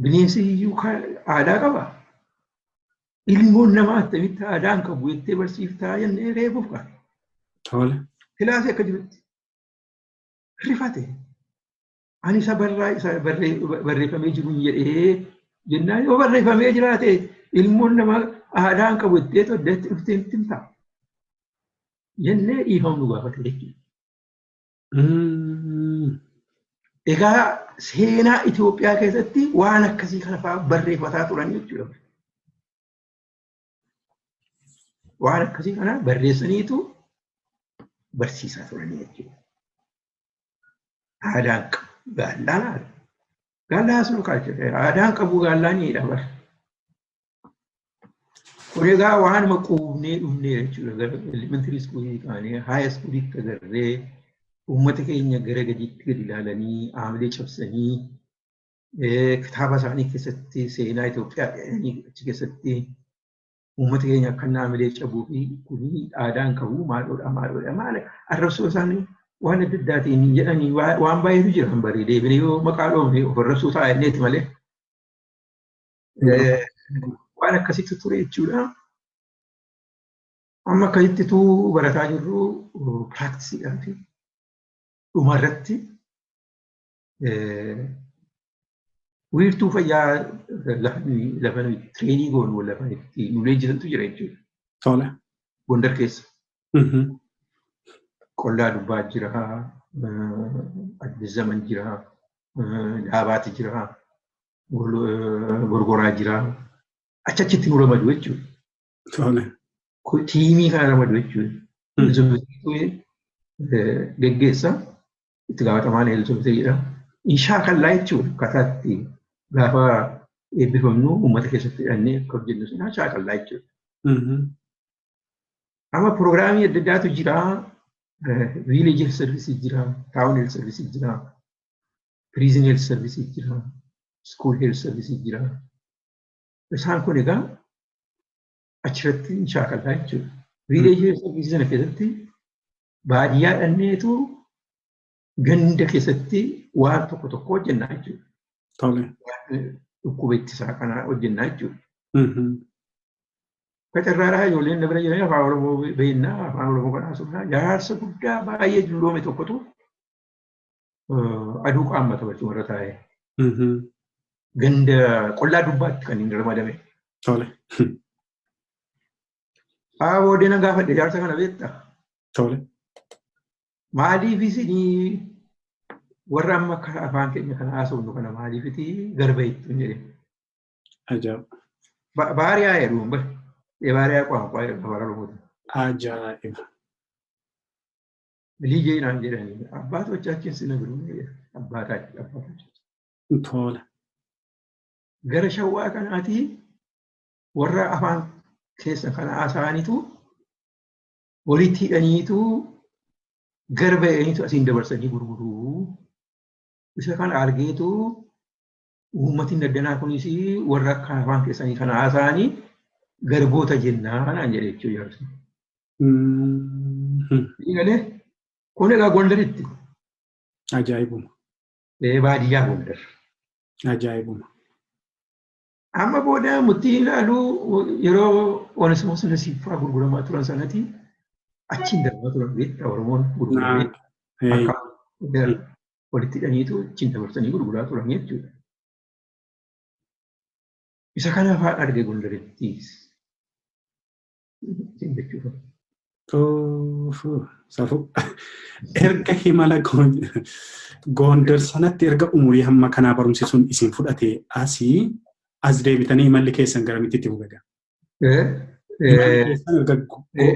bineensi iyyuu aadaa qaba. Ilmoon namaa attamitti aadaa hin qabu jettee barsiiftaa jennee reebuuf kaane. Tole. Kilaasii akka jirutti rifate. Ani isa barreeffamee jiru jedhee jennaan yoo barreeffamee jiraate ilmoon namaa aadaa hin qabu ittee toddeetti dhuftee nutti himta. Jennee dhiifama nu gaafate jechuudha. Egaa seenaa Itoophiyaa keessatti waan akkasii kana fa'aa barreeffataa turan jechuudha. Waan akkasii kana barreessaniitu barsiisaa turan jechuudha. Aadaan qabu gaallaan haala. Gaallaan asuma kaalcha. Aadaan qabu gaallaan ni bara. Kun egaa waanuma quubnee dhumnee jechuudha. Gara elementary schoolii kaanee high schoolitti agarree uummata keenya gara gadiitti gadi ilaalanii aamilee cabsanii kitaaba isaanii keessatti seenaa Itoophiyaa jedhanii achi keessatti uummata keenya akka inni aamilee cabuu fi kuni aadaan qabu maaloodha maaloodha maal arrabsoo isaanii waan adda addaatiin jedhanii waan baay'eetu jira kan barii deebinee yoo maqaa dhoofne of arrabsuu ta'a jenneeti malee. Waan akkasitti ture jechuudha. Amma akkasittitu barataa jirru practiceiidhaan fi dhumarratti wiirtuu fayyaa lafa nuyi trainii goonu lafa itti nu leenjisantu jira jechuudha. Gondar keessa. Qollaa Dubbaa jira, Addis Zaman jira, Daabaati jira, Gorgoraa jira. Achi achitti nu ramadu jechuudha. Teamii kana ramadu jechuudha. Geggeessa itti gaafatamaan health officeriidha. In shaakallaa jechuudha akkaataa itti gaafa eebbifamnu uummata keessatti hidhannee akka hojjennu sana shaakallaa jechuudha. Amma programii adda addaatu jira. Village health service jira, town health service jira, prison health service jira, school health service jira. Isaan kun egaa achirratti hin shaakallaa jechuudha. Village health service sana keessatti baadiyyaa dhanneetu ganda keessatti waan tokko tokko hojjennaa jechuudha. Dhukkuba ittisaa kana hojjennaa jechuudha. Qacarraadhaa ijoolleen na bira jiran afaan Oromoo beeknaa, afaan Oromoo kan haasofnaa, jaarsa guddaa baay'ee dulloome tokkotu aduu qaammata barcuma irra taa'ee. Ganda Qollaa Dubbaatti kan inni ramadame. Haa, booddee nan gaafadhe, jaarsa kana beektaa? Maaliif isinii warra amma akka afaan keenya kana haasofnu kana maaliifiti garba jettu jedhe. Ajaa'iba. ባሪያ jedhu bara. የባሪያ ቋንቋ jedhu afaan Oromooti. Ajaa'iba. ልጄ naan jedhani አባቶቻችን ሲነግሩን አባቶቻችን Gara Shawwaa kanaatii warra afaan keessa kana haasa'anitu walitti hidhaniitu garba jedhaniitu asiin dabarsanii gurguruu. Isa kana argeetu uummatni addanaa kunis warra akka afaan keessanii kana haasa'anii garboota jennaa naan jedhe jechuudha jaarsi. Galee kun egaa Gondaritti. Ajaa'ibuma. Baadiyyaa Gondar. Ajaa'ibuma. Amma booda murtii ilaalu yeroo Onesimoos Nasiiffaa gurguramaa turan sanatti achiin darbaa turan beektaa, Oromoon gurguramee akka walitti hidhaniitu achiin dabarsanii gurguraa turan jechuudha. Isa kana afaan arge Gondaritti jechuudha. Safuu. Erga himala Gondar sanatti erga umurii hamma kanaa barumsi sun isin fudhate asii as deebitanii imalli keessan garamitti itti fufe?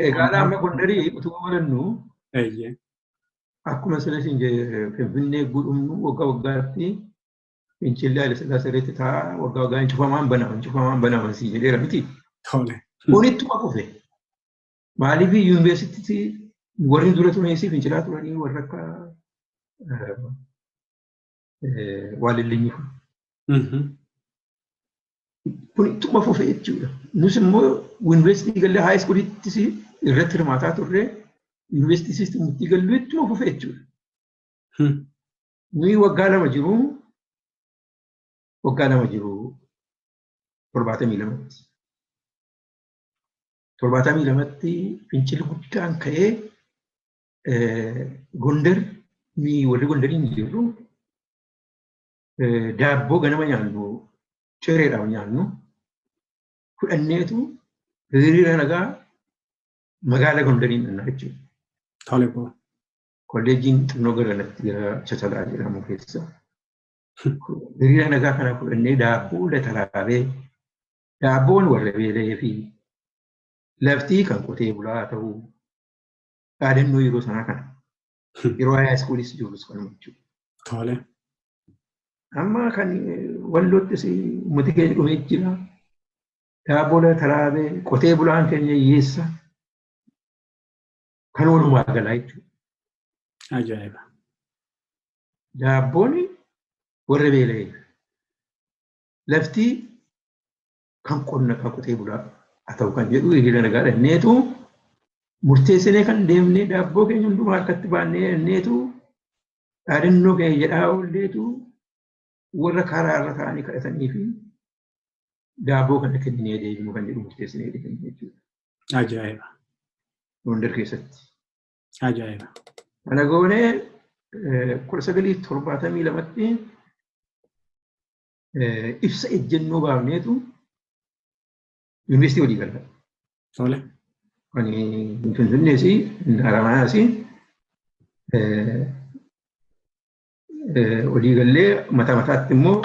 Egaa amma Gondarii utuu barannu akkuma sila isin Finfinnee gudhumnu waggaa waggaatti fincilli Haile Sillaasee irratti ta'a, waggaa waggaan cufamaan banaman cufamaan banaman si jedheera miti. Kun ittuma fufe. Maaliif yuunivarsiitii warri dura turanis fincilaa turanii, warra akka Waalillinyi kun ittuma fufe jechuudha. Nus immoo yuunivarsiitii gallee high schoolittis irratti hirmaataa turre, yuunivarsiitii systemitti gallu ittuma fufe jechuudha. Nuyi waggaa 2 jiru 72tti. 72tti fincilli guddaan ka'ee Gondar, nuyi warri Gondariin jirru Daabboo ganama nyaannu, cireedhaaf nyaannu fudhanneetu hiriira nagaa magaalaa Gondariin dhannaa jechuudha. Tole boo. Kolleejjiin xinnoo gara latti gara Chatalaa jedhamu keessa. Hiriira nagaa kana fudhannee daabboo lataraabee, daabboon warra beela'ee fi laftii kan qotee bulaa ta'uu, dhaadannoo yeroo sanaa kana. Yeroo high schoolis jirus kanuma jechuudha. Tole. Amma kan Walloottis uummati keenya dhumee jira. Daabboo lataraabee, qotee bulaan keenya hiyyeessa. Kan walumaa galaa jechuudha. Ajaa'iba. Daabboon warra beela'eef. Lafti kan qonna kan qotee bulaa haa ta'u kan jedhu hiriira nagaa dhanneetu murteessinee kan deemnee, daabboo keenya hundumaa harkatti baannee dhanneetu, dhaadannoo keenya jedhaa oolleetu, warra karaa irra taa'anii kadhatanii fi daabboo kana kenninee deebinu kan jedhu murteessinee deemne jechuudha. Ajaa'iba. Gondar keessatti. Ajaa'iba. Kana goonee 1972tti ibsa ejjennoo baafneetu yuunivarsiitii walii galla. Tole. Kan Finfinnees, Haramayaas walii gallee, mataa mataatti immoo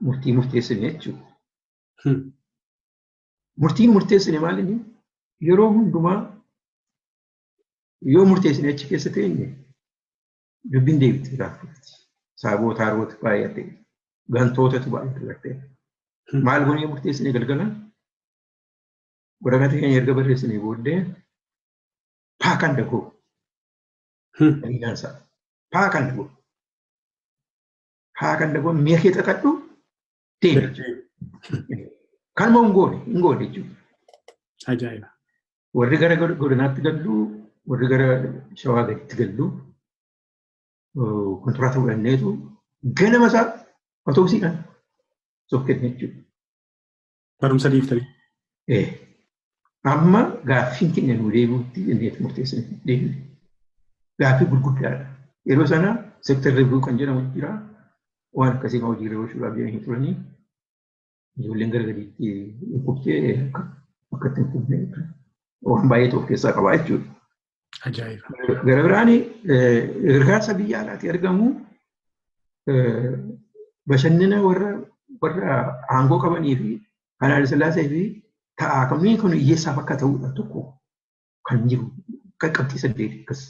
murtii murteessine jechuudha. Murtiin murteessine maal inni? Yeroo hundumaa yoo murteessine achi keessa teenye dubbiin deebite gaafatti. Saabota haroota baay'ate, gantootatu baay'ate gartee. Maal goonee murteessine? Galgala waraqata keenya erga barreessinee booddee, "Pack and go." Daliilaan isaa "Pack and go. Pack and go, mi'a kee xaxadhu, deemi." Kanuma hin goone, hin goone jechuudha. Ajaa'iba. Warri gara godinaatti gallu, warri gara Shawaa gaditti gallu, kontiraata fudhanneetu ganama isaa otobisiidhaan sokkenne jechuudha. Barumsa dhiiftanii. Amma gaaffiin keenya nuu deebi'utti jenneetu murteessine, deebine. Gaaffii gurguddaadha. Yeroo sana sector review kan jedhamu jira. Waan akkasii kan hojiirra oolchuudhaaf jedhanii turanii ijoolleen gara gadiitti dhukkubtee akka itti hin kufne waan baay'eetu of keessaa qaba jechuudha. Ajaa'iba. Gara biraan gargaarsa biyya alaatii argamu bashannana warra aangoo qabanii fi kan Haayile Sillaasee fi ta'aa kamii kun hiyyeessaaf akka ta'udha tokko kan jiru akka qabxii 8 akkas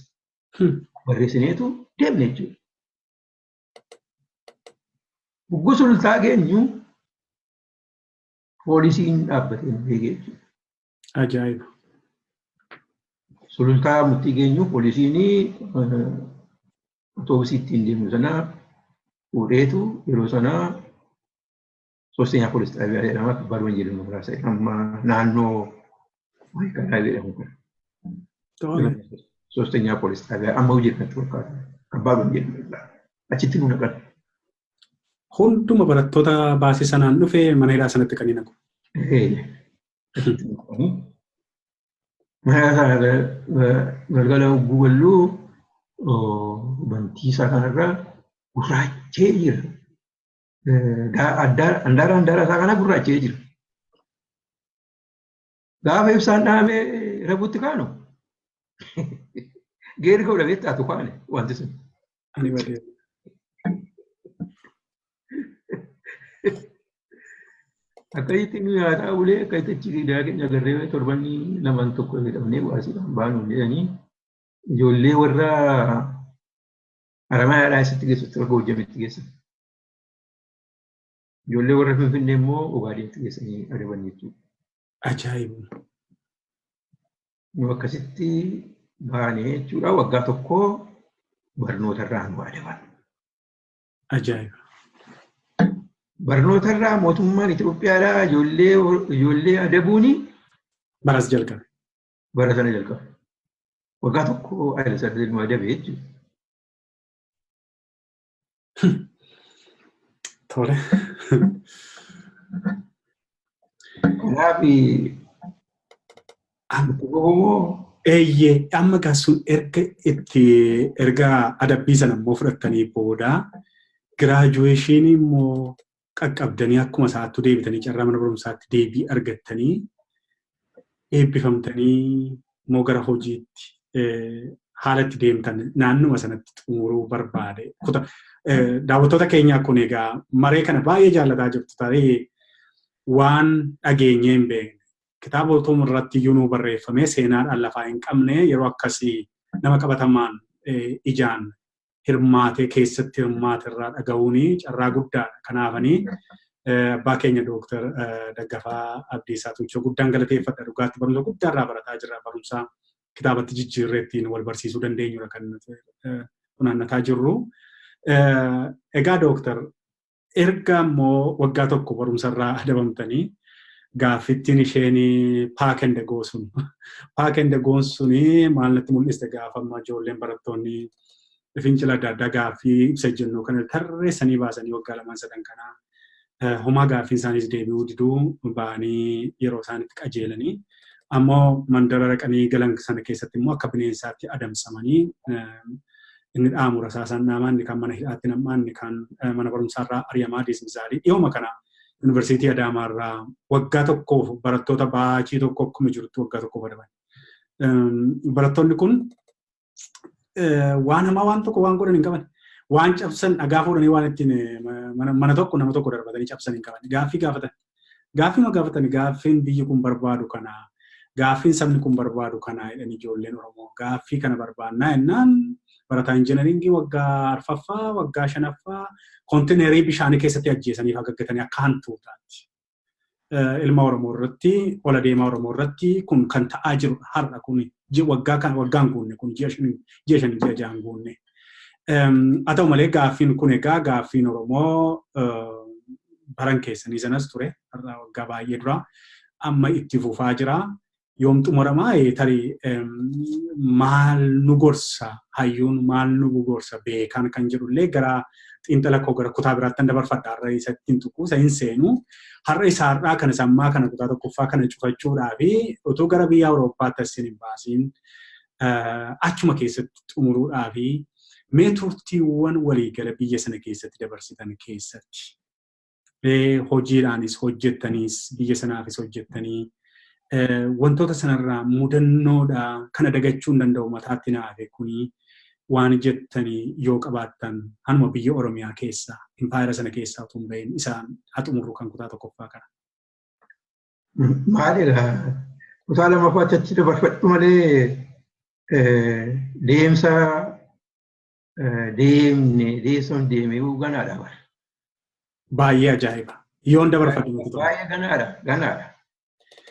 barreessineetu deemne jechuudha. Hogguu Sulultaa geenyu poolisiin dhaabbatee nu eegee jechuudha. Ajaa'iba. Sulultaa murtii geenyu poolisiin otoobisii ittiin deemnu sana fuudheetu, yeroo sana ሶስተኛ ፖሊስ ጣቢያ jedhama, ከባድ ወንጀል muraasa amma naannoo kanaa jedhamu kun. ሶስተኛ ፖሊስ ጣቢያ amma hojii kanatti fakkaata. ከባድ ወንጀል achitti nu naqan. Hunduma barattoota baasii sanaan dhufee mana hidhaa sanatti kan naqu. Achitti nu naqanii. Mana sana galgala gugalluu bantii isaa kanarra gurraachee jira. Andaara andaara isaa kana gurraachee jira. Gaafa ibsaan dhahamee rabuutti kaanu geerri koo dhabee taatu kaane wanti sun. Ani badee. Akkasitti nu nyaataa bulee, akkasitti achi gidaa keenya agarree, torbanni lamaan tokko jedhamnee baasiidhaan baanu jedhanii ijoollee warra Haramayaadhaa eessatti geessutti, warra Goojjamitti geessan. Ijoollee warra Finfinnee immoo Ogaadenitti geessanii adaban jechuudha. Ajaa'iba. Nu akkasitti baanee jechuudha, waggaa tokko barnoota irraa nu adaban. Ajaa'iba. Barnoota irraa mootummaan Itoophiyaadhaa ijoollee adabuuni Baras jalqabe. Bara sana jalqabe. Waggaa tokko Haayile Sillaasee nu adabe jechuudha. Tole. Kanaaf moo Eeyyee, amma gaa sun erga itti erga adabbii sana immoo fudhattanii booda Graduation immoo qaqqabdanii akkuma isaattuu deebitanii carraa mana barumsaatti deebii argattanii eebbifamtanii immoo gara hojiitti haala itti deemtan naannuma sanatti xumuruu barbaade. Daawwattoota keenyaa, kun egaa maree kana baay'ee jaallataa jirtu, tarii waan dhageenyee hin beekne. Kitaaba otoo irratti iyyuu nuu barreeffamee seenaadhaan lafaa hin qabne, yeroo akkasii nama qabatamaan ijaan hirmaatee keessatti hirmaate irraa dhaga'uun carraa guddaadha. Kanaafanii abbaa keenya Dooktar Daggafaa Abdiisaa Tuuchoo guddaan galateeffadha. Dhugaatti barumsa guddaa irraa barataa jirra. Barumsa kitaabatti jijjiirree ittiin wal barsiisuu dandeenyudha kan funaannataa jirru. Egaa Dooktar, erga immoo waggaa tokko barumsa irraa adabamtanii gaaffittiin isheen pack and go sun, pack and go suni maal natti mul'iste? Gaafa amma ijoolleen barattoonni fincila adda addaa gaaffii ibsa jennu kana tarreessanii baasanii waggaa lamaan sadan kanaa homaa gaaffiin isaaniis deebi'uu diduu ba'anii yeroo isaanitti qajeelanii ammoo mandara dhaqanii galan sana keessatti immoo akka bineensaatti adamsamanii, inni dhaamu rasaasaan dhaamaa, inni kan mana hidhaatti nam'aa, inni kan mana barumsaarraa ari'amaa, dismissal dhiyooma kana Yuunivarsiitii Adaamaarraa waggaa tokkoof barattoota baachii tokko akkuma jirutti waggaa tokkoof adaban. Barattoonni kun waan hamaa waan tokko waan godhan hin qaban. Waan cabsan, dhagaa fuudhanii waan ittiin mana tokko nama tokko darbatanii cabsan hin qaban. Gaaffii gaafatan. Gaaffii ma gaafatan? Gaaffiin biyyi kun barbaadu kana, gaaffiin sabni kun barbaadu kana jedhan. Ijoolleen Oromoo gaaffii kana barbaannaa jennaan, barataa injiinaringii waggaa arfaffaa, waggaa shanaffaa koontineerii bishaanii keessatti ajjeesanii hagaggatanii akka hantuutaatti. Ilma Oromoo irratti, ola deemaa Oromoo irratti kun kan ta'aa jiru har'a kun waggaa kan waggaan guunne kun ji'a 5, ji'a 5, ji'a 6 guunne. Haa ta'u malee gaaffiin kun egaa gaaffiin Oromoo baran keessanii sanas ture, har'a waggaa baay'ee dura, amma itti fufaa jira. Yoom xumuramaa? Tarii maal nu gorsa hayyuun, maal nu gorsa beekaan kan jedhullee gara xiinxala koo gara kutaa biraatti kan dabarfadha. Har'a isa ittiin tuqu isa hin seenu. Har'a isa har'aa kana isa ammaa kana kutaa tokkoffaa kana cufachuudhaa fi utuu gara biyya Awurooppaatti asin hin baasiin achuma keessatti xumuruudhaa fi mee turtiiwwan waliigala biyya sana keessatti dabarsitan keessatti hojiidhaanis hojjettaniis, biyya sanaafis hojjettanii, wantoota sanarraa mudannoodha kana dagachuu hin danda'u, mataatti naafe kuni waan jettanii yoo qabaattan, hanuma biyya Oromiyaa keessa impaayera sana keessaa utuu hin bahin isaan haa xumurru kan kutaa tokkoffaa kana. Maalidha? Kutaa lammaffaatti achi dabarfadhu malee deemsa deemne, deemsa deemee ganaadha bara. Baay'ee ajaa'iba. Yoon dabarfadhu nuti tola. Baay'ee ganaadha, ganaadha.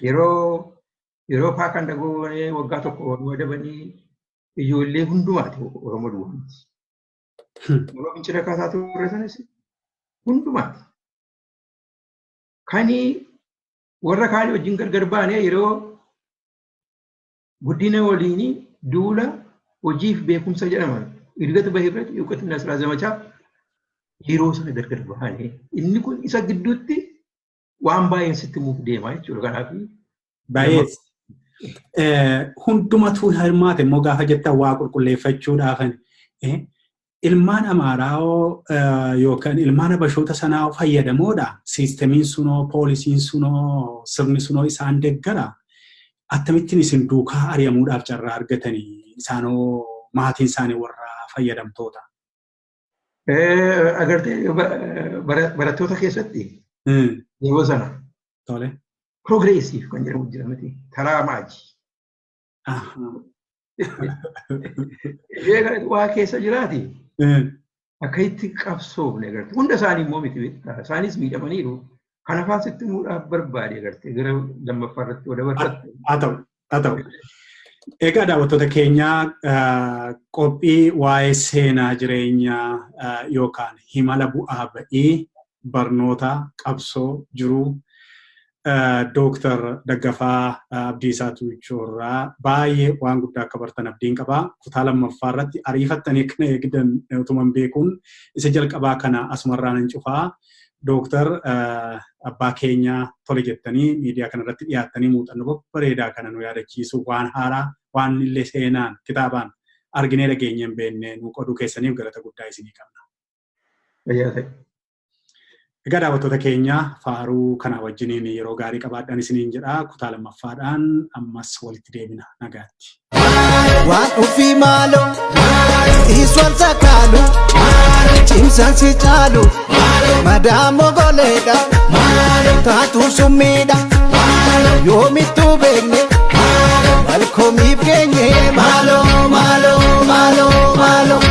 Yeroo pack and go waggaa tokko nu adabanii ijoollee hundumaati, Oromoo duwwaa miti. Yeroo fincila kaasaa turre sanas hundumaati. Kani warra kaanii wajjin gargar baanee yeroo guddina waliinii duula hojiif beekumsa jedhaman እድገት በህብረት የእውቀትና ስራ ዘመቻ yeroo sana gargar baanee inni kun isa gidduutti waan baay'een sitti himuuf deema jechuudha. Kanaaf Baay'ee. Hundumatu hirmaate immoo gaafa jettan waa qulqulleeffachuudhaaf ilmaan Amaaraa yookaan ilmaan Habashoota sanaa fayyadamoodha. Siistemiin sunoo, poolisiin sunoo, sirni sunoo isaan deeggara. Akkamittiin isin duukaa ari'amuudhaaf carraa argatanii, isaanoo maatiin isaanii warra fayyadamtoota? Agartee, barattoota keessatti yeroo sana progressive kan jedhamu jira miti, taraa maaji. Ishee kanatti waa keessa jiraati. Akka itti qabsoofne agartee, hunda isaanii immoo miti beektaa, isaanis miidhamaniiru. Kana afaan sitti himuudhaaf barbaade, agartee, gara lammaffaa irratti yoo dabarfatte. Haa ta'u, haa ta'u. Egaa daawwattoota keenyaa, qophii waa'ee seenaa jireenyaa yookaan himala bu'aa ba'ii barnoota qabsoo jiruu Dooktar Daggafaa Abdiisaa Tuuchoorraa baay'ee waan guddaa akka bartan abdiin qabaa. Kutaa lammaffaa irratti ariifattanii akkana eegdan utuman beekuun isa jalqabaa kana asumarraa nan cufaa. Dooktar abbaa keenya, tole jettanii miidiyaa kanarratti dhiyaattanii muuxannoo babbareedaa kana nu yaadachiisu, waan haaraa, waan illee seenaan kitaabaan arginee dhageenye hin beekne nu qoduu keessaniif galata guddaa isinii qabna. Fayyaa ta'e. Egaa daawwattoota keenya faaruu kana wajjiniin yeroo gaarii qabaadhaan isiniin jedha. Kutaa lammaffaadhaan ammas walitti deebina nagaatti. Waan ofii maaloo iswal sakaalu cimsaan si caalu madaamoo goleedha taatuun summiidha yoomittuu beekne walkoomiif geenye maaloo maaloo maaloo maaloo.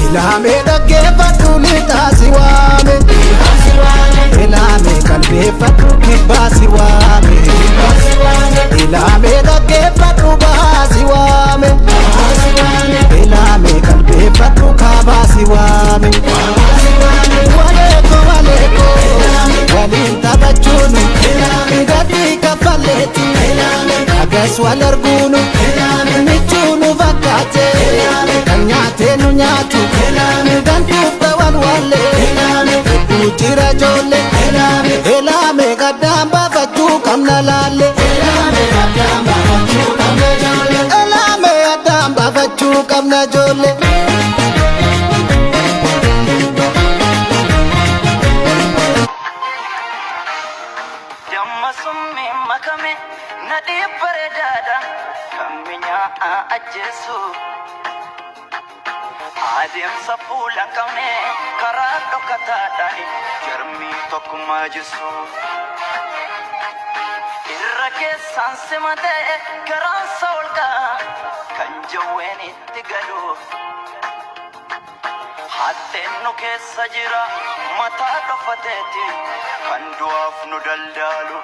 Ilaamee dhaggeeffadhu lixaa si waame. Ilaamee qalbeeffadhu kibbaa si waame. Ilaamee dhaggeeffadhu bahaa si waame. Ilaamee qalbeeffadhu kaabaa si waame. Waleeko waleeko waliin taphachuun gadi kaffaleeti. Agas wal arguunu michuu nu fakkaate kan nyaatee nu nyaatu gantuuf ta'an wallee hedduu jira ijoollee elaame gaddaan baafachuu qabna laalle elaame addaan baafachuu qabna ijoollee. Damma summii makame nadhii bareedaadha kan minyaa'aa ajjeesu. Adeemsa fuula hin qabne karaa dhokataadhaan jarmii tokkummaa jisu. Irra keessaan simatee garaansa ol ka'a kan jawween itti galu. Haxxeen nu keessa jira mataa dhofateeti kan du'aaf nu daldaalu.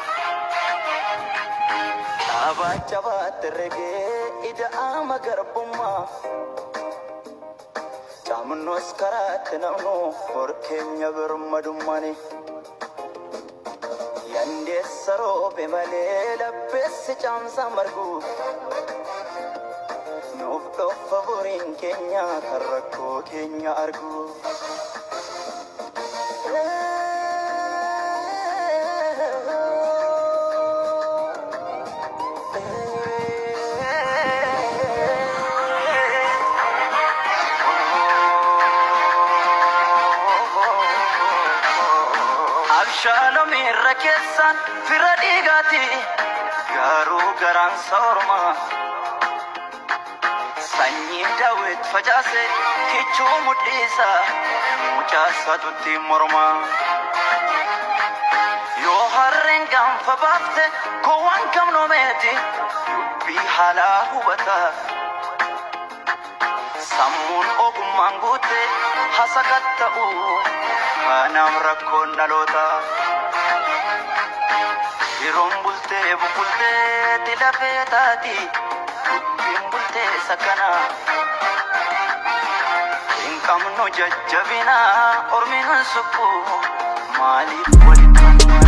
Dhaabaa jabaatti regee ida'ama garbummaa. Caamnoos karaatti namnu hor keenya birmadummaani. Yandeessa roobe malee labbeessi caamsaa margu. Nuuf dhoofa boriin keenya kan rakkoo keenya argu. Abshaalom irra keessaan fira dhiigaati garuu garaan soormaa. Sanyii Daawit facaase kichuu mudhiisa mucaa isaatutti morma. Yoo harreen gaanfa baafte gowwaan kamnoomeeti dubbii haalaa hubata. Sammuun ogummaan guute hasakatta'u kanaaf rakkoon dhaloota. Yeroon bultee bubbultee lafee taati dubbiin bultee sakana. Hin qabnu jajjabina ormi nun suphu maaliif walitti